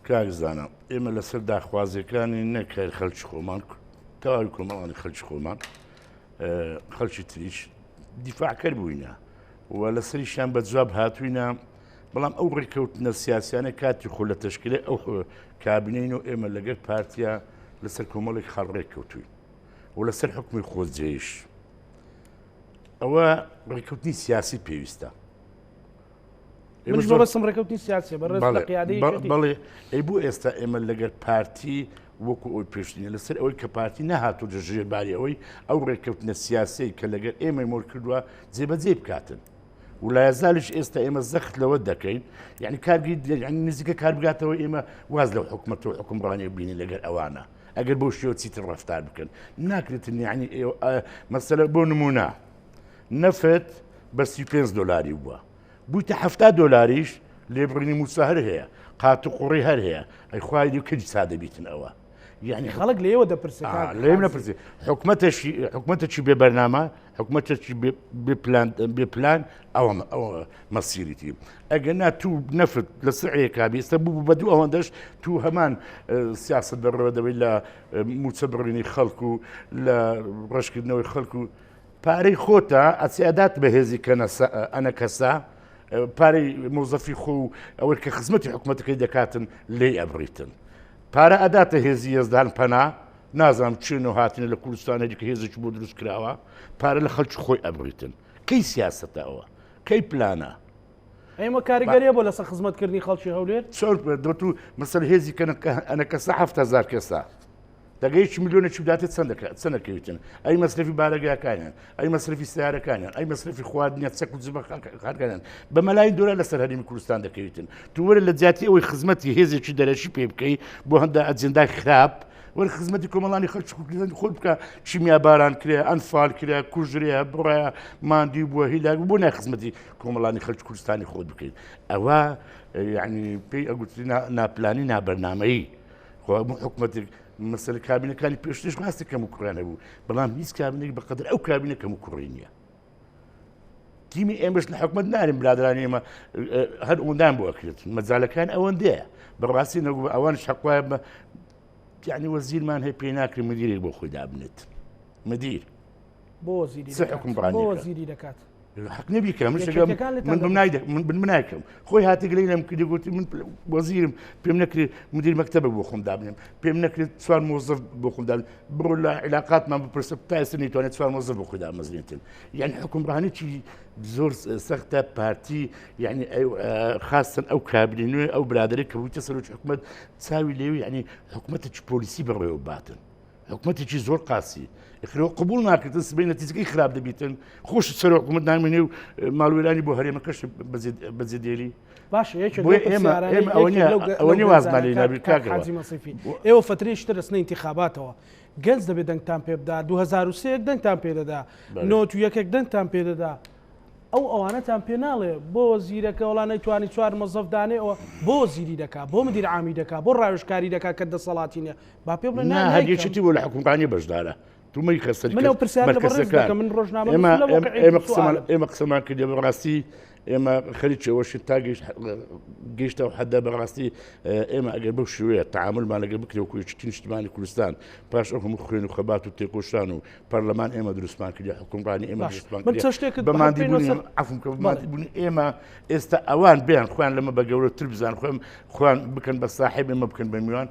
کاک زانا ئێمە لەسەر داخوازیەکانی نەک هەر خەلکی خۆمان تەواوی کۆمەڵانی خەلکی خۆمان خەلکی تریش دیفاعکەر بووینە و لەسەریشیان بە جواب هاتووینە بەڵام ئەو ڕێککەوتنە سیاسیانە کاتی خۆ لە تەشکیلە ئەو کابینەین و ئێمە لەگەر پارتیا لەسەر کۆمەڵێک خاڵ ڕێککەوتوین و لەسەر حکومی خۆجێیش ئەوە ڕێککەوتنی سیاسی پێویستە منیش مەبەستم ڕێکەوتنی سیاسیە بەڕێز لە قیادەی یەکێتی. بەڵێ ئەی بۆ ئێستا ئێمە لەگەر پارتی وەکو ئەوی پێشترینە لەسەر ئەوەی کە پارتی نەهاتووتە ژێر باری ئەوەی ئەو ڕێککەوتنە سیاسیەی کە لەگەر ئێمەی مۆر کردووە جێبەجێ بکاتن و لایەزالیش ئێستا ئێمە زەخت لەوە دەکەین یعنی کارگی یعنی نزیکە کار بگاتەوە ئێمە واز لەو حکومەت و حکومڕانی بینی لەگەر ئەوانە ئەگەر بۆ شێوە چیتر ڕفتار بکەن ناکرێتن یعنی مەسەلە بۆ نمونە نەفت بە 35 دلاری بووە بوویتە 70 دۆلاریش لێبڕینی مووچە هەر هەیە قات و قوڕی هەر هەیە ئەی خوای دی کەجی سادە بیتن ئەوە. یعنی خەڵک لێوە دەپرسێ کاک لێم حاجی. نەپرسی حکومەتێکی حکومەتێکی بێ بەرنامە حکومەتێکی بێ پلان بێ پلان ئەوە ئەوە مەسیریتی ئەگەر نا تو نەفت لە سعرێکا بی ئێستا بوو بە دوو ئەوەندەش تو هەمان سیاست بەڕێوە دەبەی لە موچە بڕینی خەڵک و لە ڕەشکردنەوەی خەڵک و پارەی خۆتە ئەچێ ئەدات بە هێزی کەنەسە ئەنەکەسە پارەی مۆزەفی خۆ و ئەوەی کە خزمەتی حکوومەتەکەی دەکاتن لێی ئەبڕیتن پارە ئەداتە هێزی یەزدان پەنا نازانم چێن و هاتنە لە کوردستان هەریکە هێزێکی بۆ دروست کراوە پارە لە خەڵکی خۆی ئەبڕیتن کەی سیاسەتە ئەوە کەی پلانە ئێمە کاریگەریە بۆ لەسەر خزمەتکردنی خەڵکی هەولێر چۆن دەت و مەسەر هێزی ئەنەکەسە 7000 کەسە دەگە یەکی ملیۆنێکی بداتێ چەند دەکات چەند دەکەویتن ئەی مەسرەفی بارەگاکانیان ئەی مەسرەفی سیارەکانیان ئەی مەسرەفی خواردنیان چەک و جبەخانەکانیان بە مەلاین دۆلار لەسەر هەرێمی کوردستان دەکەویتن تو وەرە لە جیاتی ئەوەی خزمەتی هێزێکی دەرەکی پێ بکەی بۆ هەندە ئەجندای خراپ وەر خزمەتی کۆمەڵانی خەڵکی کوردستان خۆت بکە کیمیا باران کرێ ئەنفال کرێ کوژرێ بڕە ماندی بووە هیلاک بۆ نای خزمەتی کۆمەڵانی خەڵکی کوردستانی خۆت بکەیت ئەوە یعنی پێی ئەگوتری ناپلانی نابەرنامەیی خۆ هەموو حکومەتێک مەسەلە کابینەکانی پێشتریش ڕاستە کەم و کوڕیان هەبوو بەڵام هیچ کابینێک بەقدر ئەو کابینە کەم و کوڕی نییە تیمی ئێمەش لە حکومت نارین برادرانی ئێمە هەر ئەوەندان بۆ ئەکرێت مەجالەکان ئەوەندەیە بەڕاستی نەگو ئەوان حەقوایە بە یعنی وەزیرمان هەیە پێی ناکرێت مدیرێک بۆ خۆی دابنێت مدیر بۆ وەزیری بۆ وەزیری دەکات حەق نیە بیکەم من شەگەم من بم نایدە من بن منایکەم خۆی هاتی گلەی لەم کردی گوتی من وەزیرم پێم نەکرێت مدیر مەکتەبە بۆ خۆم دابنێم پێم نەکرێت چوار مۆزەف بۆ خۆم دابنێم بڕۆ لە عیلاقاتمان بپرسە تا ئێستا نەیتوانێت چوار مۆزەف بۆ خۆی دامەزرێنێتن یعنی حکومڕانێکی زۆر سەختە پارتی یعنی خاستن ئەو کابینە نوێ ئەو برادەرێک کە بوویتە سەرۆکی حکومەت چاوی لێوی یعنی حکومەتێکی پۆلیسی بەڕێوە باتن حکومەتێکی زۆر قاسی ئەخرەوە قبول ناکردن سبەی نەتیجەکەی خراپ دەبیتن خۆش سەر حکومەت نامێنێ و ماڵوێرانی بۆ هەرێمەکەش بەجێ دێلی باش یەکێک بۆیە ئێمە ئێمە ئەوە نییە ئەوە نییە وازمان لێ نابێت کاک کاک حاجی مەسیفی ئێوە فترەیەکی تر دەچنە ئینتیخاباتەوە گەنج دەبێت دەنگتان پێ بدا 2003 دەنگتان پێ دەدا 91 دەنگتان پێ دەدا ئەو ئەوانەتان پێ ناڵێ بۆ وەزیرەکە وەڵا نەیتوانی چوار مەزەف دانێ ئەوە بۆ وەزیری دەکا بۆ مدیر عامی دەکا بۆ ڕاوێژکاری دەکا کە دەسەڵاتی نییە با پێ بڵێ نا نا هەر نایکەم. یەکێتی بۆ لە حکومڕانی بەشدارە تو مەیخە سەر من ئەو پرسیارە لە بەڕێز مەرکەزەکان. دەکەم من ڕۆژنامە ئێمە نووسم لە ئێمە واقعی ئێمە قسەمان سوالم. ئێمە قسەمان کردیە بەڕاستی ئێمە خەریکی ئەوەشین تا گەیشت گەیشتە ئەو حەدە بەڕاستی ئێمە ئەگەر بەو شێوەیە تەعامولمان لەگەڵ بکرێ وەکو یەکێتی نیشتمانی کوردستان پاش ئەو هەموو خوێن و خەبات و تێکۆشان و پەرلەمان ئێمە دروستمان کردی حکومڕانی ئێمە باش دروستمان من کردی چەند شتێکت بە بە هەر ماندیبوونی پێناسە عەفوم کە بە بەڵێ. ماندیبوونی ئێمە ئێستا ئەوان بێن خۆیان لەمە بە گەورەتر بزان خۆیان خۆیان بکەن بە ساحێب ئێمە بکەن بە میوان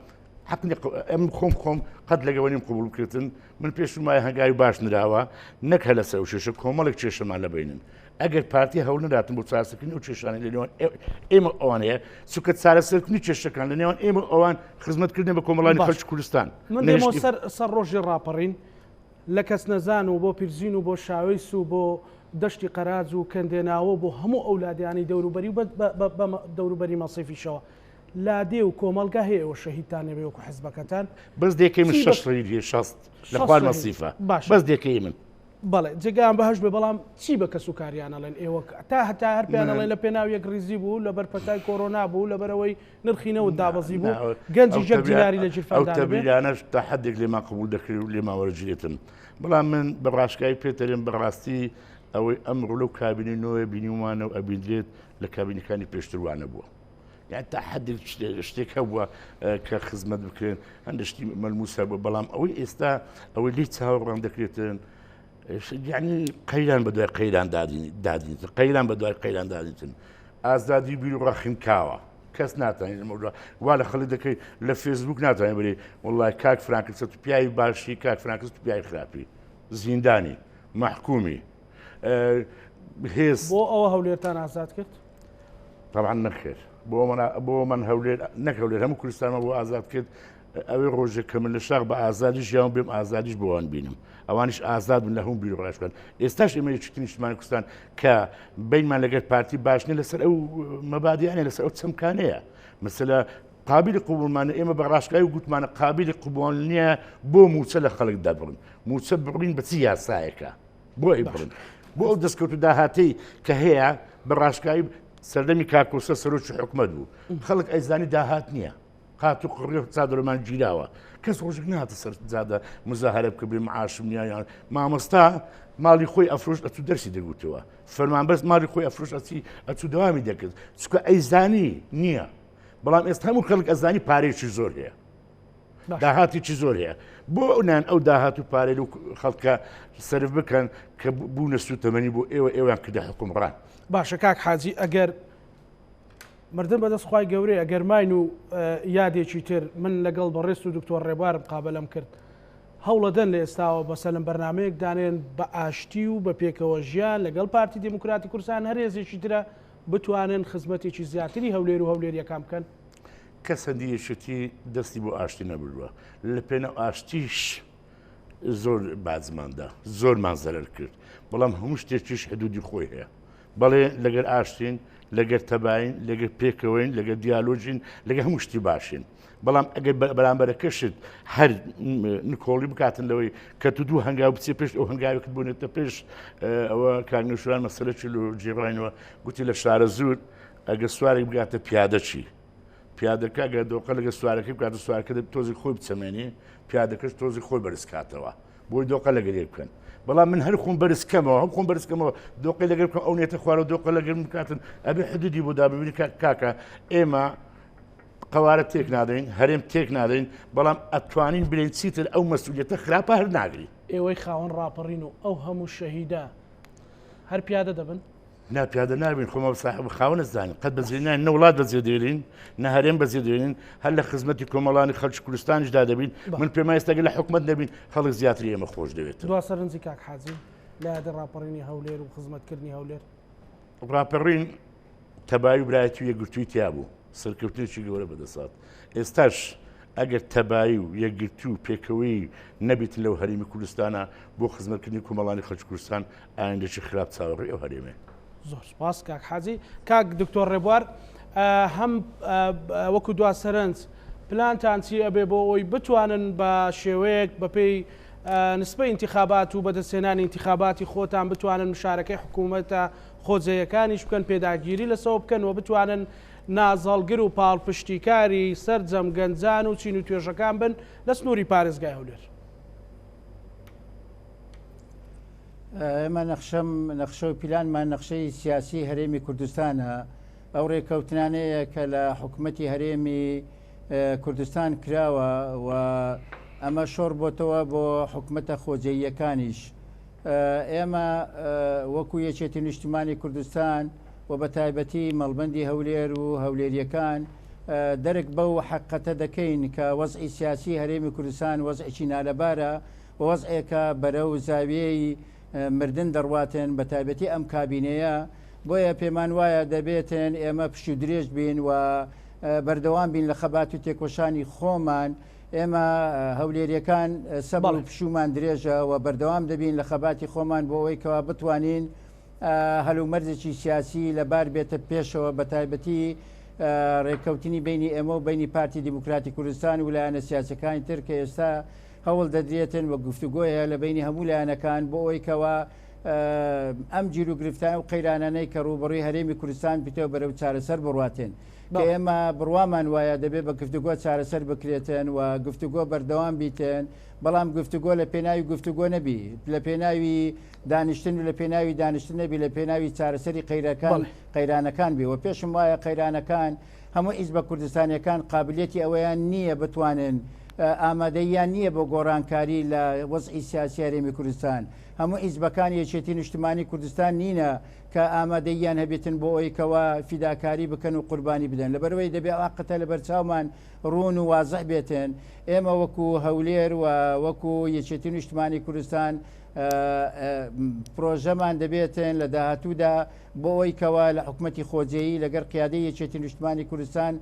حەق نییە ئەم خۆم خۆم قەت لەگەوە نیم قبوڵ بکرێتن من پێشم وایە هەنگاوی باش نراوە نەک هەر لەسەر ئەو کێشە کۆمەڵێک کێشەمان لەبینن ئەگەر پارتی هەوڵ نەداتن بۆ چارەسەرکردنی ئەو کێشانەی لە نێوان ئێمە و ئەوان هەیە چونکە چارەسەرکردنی کێشەکان لە نێوان ئێمە و ئەوان خزمەتکردنە بە کۆمەڵانی باش. خەڵکی کوردستان من دێمەوە نەهێشتنی سەر سەر ڕۆژی ڕاپەڕین لە کەسنەزان و بۆ پیرزین و بۆ شاوەیس و بۆ دەشتی قەراج و کەندێناوە و بۆ هەموو ئەو لادێیانەی دەوروبەری و بە دەوروبەری مەسیفیشەوە لادێ و کۆمەڵگا هەیە ئێوە شەهیدتان نەبێ وەکو حزبەکەتان بەس دێکەی من چی بە شەش شەهید هەیە 60 لە 60 خوار شەهید مەسیفە باشە بەس دێکەی من بەڵێ جێگایان بەهەشت بێ بەڵام چی بە کەس و کاریان ئەڵێن ئێوە تا هەتا هەر پێیان ئەڵێن من لە پێناو یەک ڕیزی بوو لەبەر پەتای کۆرۆنا بوو لەبەرەوەی نرخی نەوت نا دابەزی بوو نا ئەو گەنجیش یەک تەبیع دیناری لە ئەو گیرفاندا نەبێ تەبیرانەش تا حدێک لێمان قبول دەکرێت و لێمان وەرگرێتن بەڵام من بە ڕاشکاوی پێت دەرێم بەڕاستی ئەوەی ئەمڕۆ لەو کابینەی نوێ بینیومانە و ئەبیندرێت لە کابینەکانی پێشتر وانە بووە یان تا حدێک شتێک هەبووە کە خزمەت بکرێن هەندێک شتی مەلموس هەبووە بەڵام ئەوەی ئێستا ئەوەی لێی چاوەڕوان دەکرێتن یعنی قەیران بە دوای قەیران دادینیتن قەیران بە دوای قەیران دادیتن ئازادی بیر و ڕەخنکاوە کەس ناتوانێت لەمەولا وا لە خەڵک دەکەی لە فێسبوک ناتوانێت بری وڵای کاک فرانکرد تو پیاوی باشی کاک فرانکرد تو پیاوی خراپی زیندانی محکومی هێز بۆ ئەوە هەولێرتان ئازاد کرد؟ طبعا نەخێر بۆ من بۆ من هەولێر نەک هەولێر هەموو کوردستانمە بۆ ئازاد کرد ئەوێ ڕۆژێک کە من لە شاخ بە ئازادی ژیان بێم ئازادیش بۆوان بینم ئەوانیش ئازاد بن لە هەموو بیر و ڕاش بکەن ئێستاش ئێمە یەکێتی نیشتمانی کوردستان کە بینمان لەگەر پارتی باش نیە لەسەر ئەو مەبادیانە لەسەر ئەو چەمکانەیە مەسەلە قابلی قبوڵمانە ئێمە بە ڕاشکاوی گوتمانە قابلی قبوڵ نییە بۆ موچە لە خەڵک دەبڕن موچە بڕین بە چی یاسایەکە بۆ ئەیبڕن بۆ ئەو دەستکەوت و داهاتەی کە هەیە بە ڕاشکاوی سەردەمی کاک کۆسە سەرۆکی حکومەت بوو خەڵک ئەیزانی داهات نییە. قات و قڕی چادرمان گیراوە. کەس ڕۆژێک نەهاتە سەر جادە مزاهرە بکە بێ معاشم نییە یان مامۆستا ماڵی خۆی ئەفرۆشت ئەچوو دەرسی دەگوتەوە. فەرمانبەر ماڵی خۆی ئەفرۆشت ئەچی ئەچوو دەوامی دەکرد. چونکە ئەیزانی نییە. بەڵام ئێستا هەموو خەڵک ئەزانی پارەیەکی زۆر هەیە. داهاتێکی زۆر هەیە. بۆ نان ئەو داهات و پارەی لەو خەڵکە سەرف بکەن کە بوونە سوتەمەنی بۆ ئێوە ئێوەیان کردە حکومڕان. باشە کاک حاجی ئەگەر مردن بەدەست خوای گەورەیە ئەگەر ماین و یادێکی تر من لەگەڵ بەڕێزت و دکتۆر ڕێبوارم قابەلەم کرد هەوڵەدەن لە ئێستاوە بەسەلم بەرنامەیەک دانێن بە ئاشتی و بە پێکەوە ژیان لەگەڵ پارتی دیموکراتی کوردستان هەر هێزێکی ترە بتوانن خزمەتێکی زیاتری هەولێر و هەولێریەکان بکەن؟ کەس هەندی یەکێتی دەستی بۆ ئاشتی نەبردووە لە پێناو ئاشتیش زۆر باجماندا زۆرمان زەرەر کرد بەڵام هەموو شتێکیش حدودی خۆی هەیە بەڵێ لەگەر ئاشتین، لەگەر تەباین، لەگەر پێکەوەین، لەگەر دیالۆجین، لەگەر هەموو شتی باشین. بەڵام ئەگەر بەرامبەرەکەشت هەر نکۆڵی بکاتن لەوەی کە تو دوو هەنگاو بچێ پێش ئەو هەنگاوێکت بوونێتە پێش ئەوە کاک نەوشیروان مەسەلەکی لۆ جێڕاینەوە گوتی لە شارەزوور ئەگەر سوارێک بگاتە پیادە چی؟ پیادەکە ئەگەر دۆقە لەگە سوارەکەی بکاتە سوارەکە دەبێت تۆزی خۆی بچەمێنێ پیادەکەش تۆزی خۆی بەرز کاتەوە. بۆی دۆقە لەگەر یەک بکەن بەڵام من هەر خۆم بەرز کەمەوە هەم خۆم بەرز کەمەوە دۆقی لەگەر بکەم ئەو نێتە خوارەوە دۆقە لەگەر بکاتن ئەبێ حدودی بۆ داببینی کاکە ئێمە قەوارە تێک نادەین هەرێم تێک نادەین بەڵام ئەتوانین بلێن چیتر ئەو مەسئولیەتە خراپە هەر ناگرین. ئێوەی خاوەن ڕاپەڕین و ئەو هەموو شەهیدە هەر پیادە دەبن؟ نا پیادە نابین خۆمان ساحب خاوەن زانین قەت بەجێ ناین نە وڵات بەجێ دێرین نە هەرێم بەجێ دێرین هەر لە خزمەتی کۆمەڵانی خەڵکی کوردستانیشدا دەبین من پێم ئێستا لە حکومەت نەبین خەڵک زیاتری ئێمە خۆش دەوێت. دوا سەرنجی کاک حاجی لە یادی ڕاپەڕینی هەولێر و خزمەتکردنی هەولێر. ڕاپەڕین تەبایی و برایەتی و یەکگرتووی تیا بوو سەرکەوتنێکی گەورە بەدەست هات ئێستاش ئەگەر تەبایی و یەکگرتوو و پێکەوەیی نەبیت لەو هەرێمی کوردستانە بۆ خزمەتکردنی کۆمەڵانی خەڵکی کوردستان ئایندەکی خراپ چاوەڕێی ئەو هەرێمەیە. زۆر سپاس کاک حاجی. کاک دکتۆر ڕێبوار هەم وەکو دوا سەرنج پلانتان چی ئەبێ بۆ ئەوەی بتوانن بە شێوەیەک بەپێی نسبەی ئینتیخابات و بەدەستهێنانی ئینتیخاباتی خۆتان بتوانن مشارەکەی حکوومەتە خۆجێیەکانیش بکەن پێداگیری لەسەوە بکەن و بتوانن نازهەڵگر و پاڵپشتیکاری سەرجەم گەنجان و چین و توێژەکان بن لە سنووری پارێزگای هەولێر. ئێمە نەخشەم نەخشە و پیلانمان نەخشەی سیاسی هەرێمی کوردستانە ئەو ڕێککەوتنانەیە کە لە حکوومەتی هەرێمی کوردستان کراوە و ئەمە شۆڕ بۆتەوە بۆ حکوومەتە خۆجێیەکانیش ئێمە وەکو یەکێتی نیشتمانی کوردستان و بە تایبەتی مەڵبەندی هەولێر و هەولێریەکان دەرک بەو حەقەتە دەکەین کە وەزعی سیاسی هەرێمی کوردستان وەزعێکی نالەبارە و وەزعێکە بەرەو زاویەی مردن دەڕواتن بە تایبەتی ئەم کابینەیە بۆیە پێمان وایە دەبێتن ئێمە پشوو درێژ بین و بەردەوام بین لە خەبات و تێکۆشانی خۆمان ئێمە هەولێریەکان سەبر و پشوومان درێژە و بەردەوام دەبین لە خەباتی خۆمان بۆ ئەوەی کەوا بتوانین هەلومەرجێکی سیاسی لەبار بێتە پێشەوە بە تایبەتی ڕێککەوتنی بینی ئێمە و بینی پارتی دیموکراتی کوردستان و لایەنە سیاسەکانی تر کە ئێستا هەوڵ دەدرێتن و گفتوگۆیە لە بینی هەموو لایەنەکان بۆ ئەوەی کەوا ئەم گیر و گرفتان و قەیرانانەی کە ڕووبەڕووی هەرێمی کوردستان بتەوە بەرەو چارەسەر بڕواتێن. کە ئێمە بڕوامان وایە دەبێت بە گفتوگۆ چارەسەر بکرێتن و گفتوگۆ بەردەوام بیتن، بەڵام گفتوگۆ لە پێناوی گفتوگۆ نەبی، لە پێناوی دانیشتن و لە پێناوی دانیشتن نەبی، لە پێناوی چارەسەری قەیرەکان قەیرانەکان بی و پێشم وایە قەیرانەکان هەموو حیزبە کوردستانیەکان قابلیەتی ئەوەیان نییە بتوانن ئامادەییان نییە بۆ گۆڕانکاری لە وەزعی سیاسی هەرێمی کوردستان هەموو حیزبەکان یەکێتی نیشتمانی کوردستان نینە کە ئامادەییان هەبێتن بۆ ئەوەی کەوا فیداکاری بکەن و قوربانی بدەن لەبەرئەوەی دەبێ ئەو حەقیقەتە لەبەرچاومان ڕوون و وازح بێتن ئێمە وەکو هەولێر و وەکو یەکێتی نیشتمانی کوردستان پرۆژەمان دەبێتن لە داهاتوودا بۆ ئەوەی کەوا لە حکومەتی خۆجێیی لەگەر قیادەی یەکێتی نیشتمانی کوردستان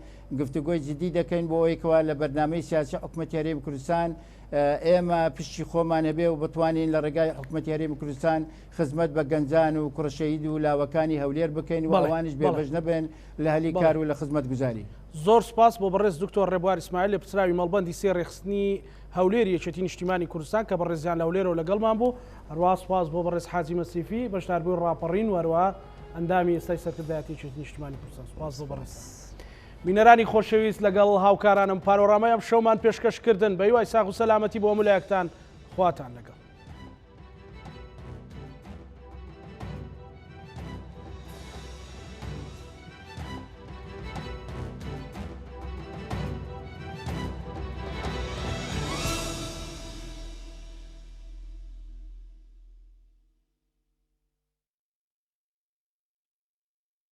گفتوگۆی جدی دەکەین بۆ ئەوەی کەوا لە بەرنامەی سیاسی حکومەتی هەرێمی کوردستان ئێمە پشتی خۆمان هەبێ و بتوانین لە ڕێگای حکومەتی هەرێمی کوردستان خزمەت بە گەنجان و کوڕە شەهید و لاوەکانی هەولێر بکەین و ئەوانیش بێبەش نەبن لە هەلی کار و لە خزمەتگوزاری. زۆر سوپاس بۆ بەڕێز دکتۆر ڕێبوار ئیسماعیل لێپرسراوی مەڵبەندی سێ ڕێکخستنی هەولێری یەکێتی نیشتیمانی کوردستان کە بەڕێزیان لە هەولێرەوە لەگەڵمان بوو، هەروەها سوپاس بۆ بەڕێز حاجی مەسیفی بەشداربووی ڕاپەڕین و هەروەها ئەندامی ئێستای سەرکردایەتی یەکێتی نیشتیمانی کوردستان. سوپاس بۆ بەڕێزتان. بینەرانی خۆشەویست لەگەڵ هاوکارانم پانۆرامای ئەم شەومان پێشکەش کردن بە هیوای ساغ و سەلامەتی بۆ هەموو لایەکتان خواتان لەگەڵ.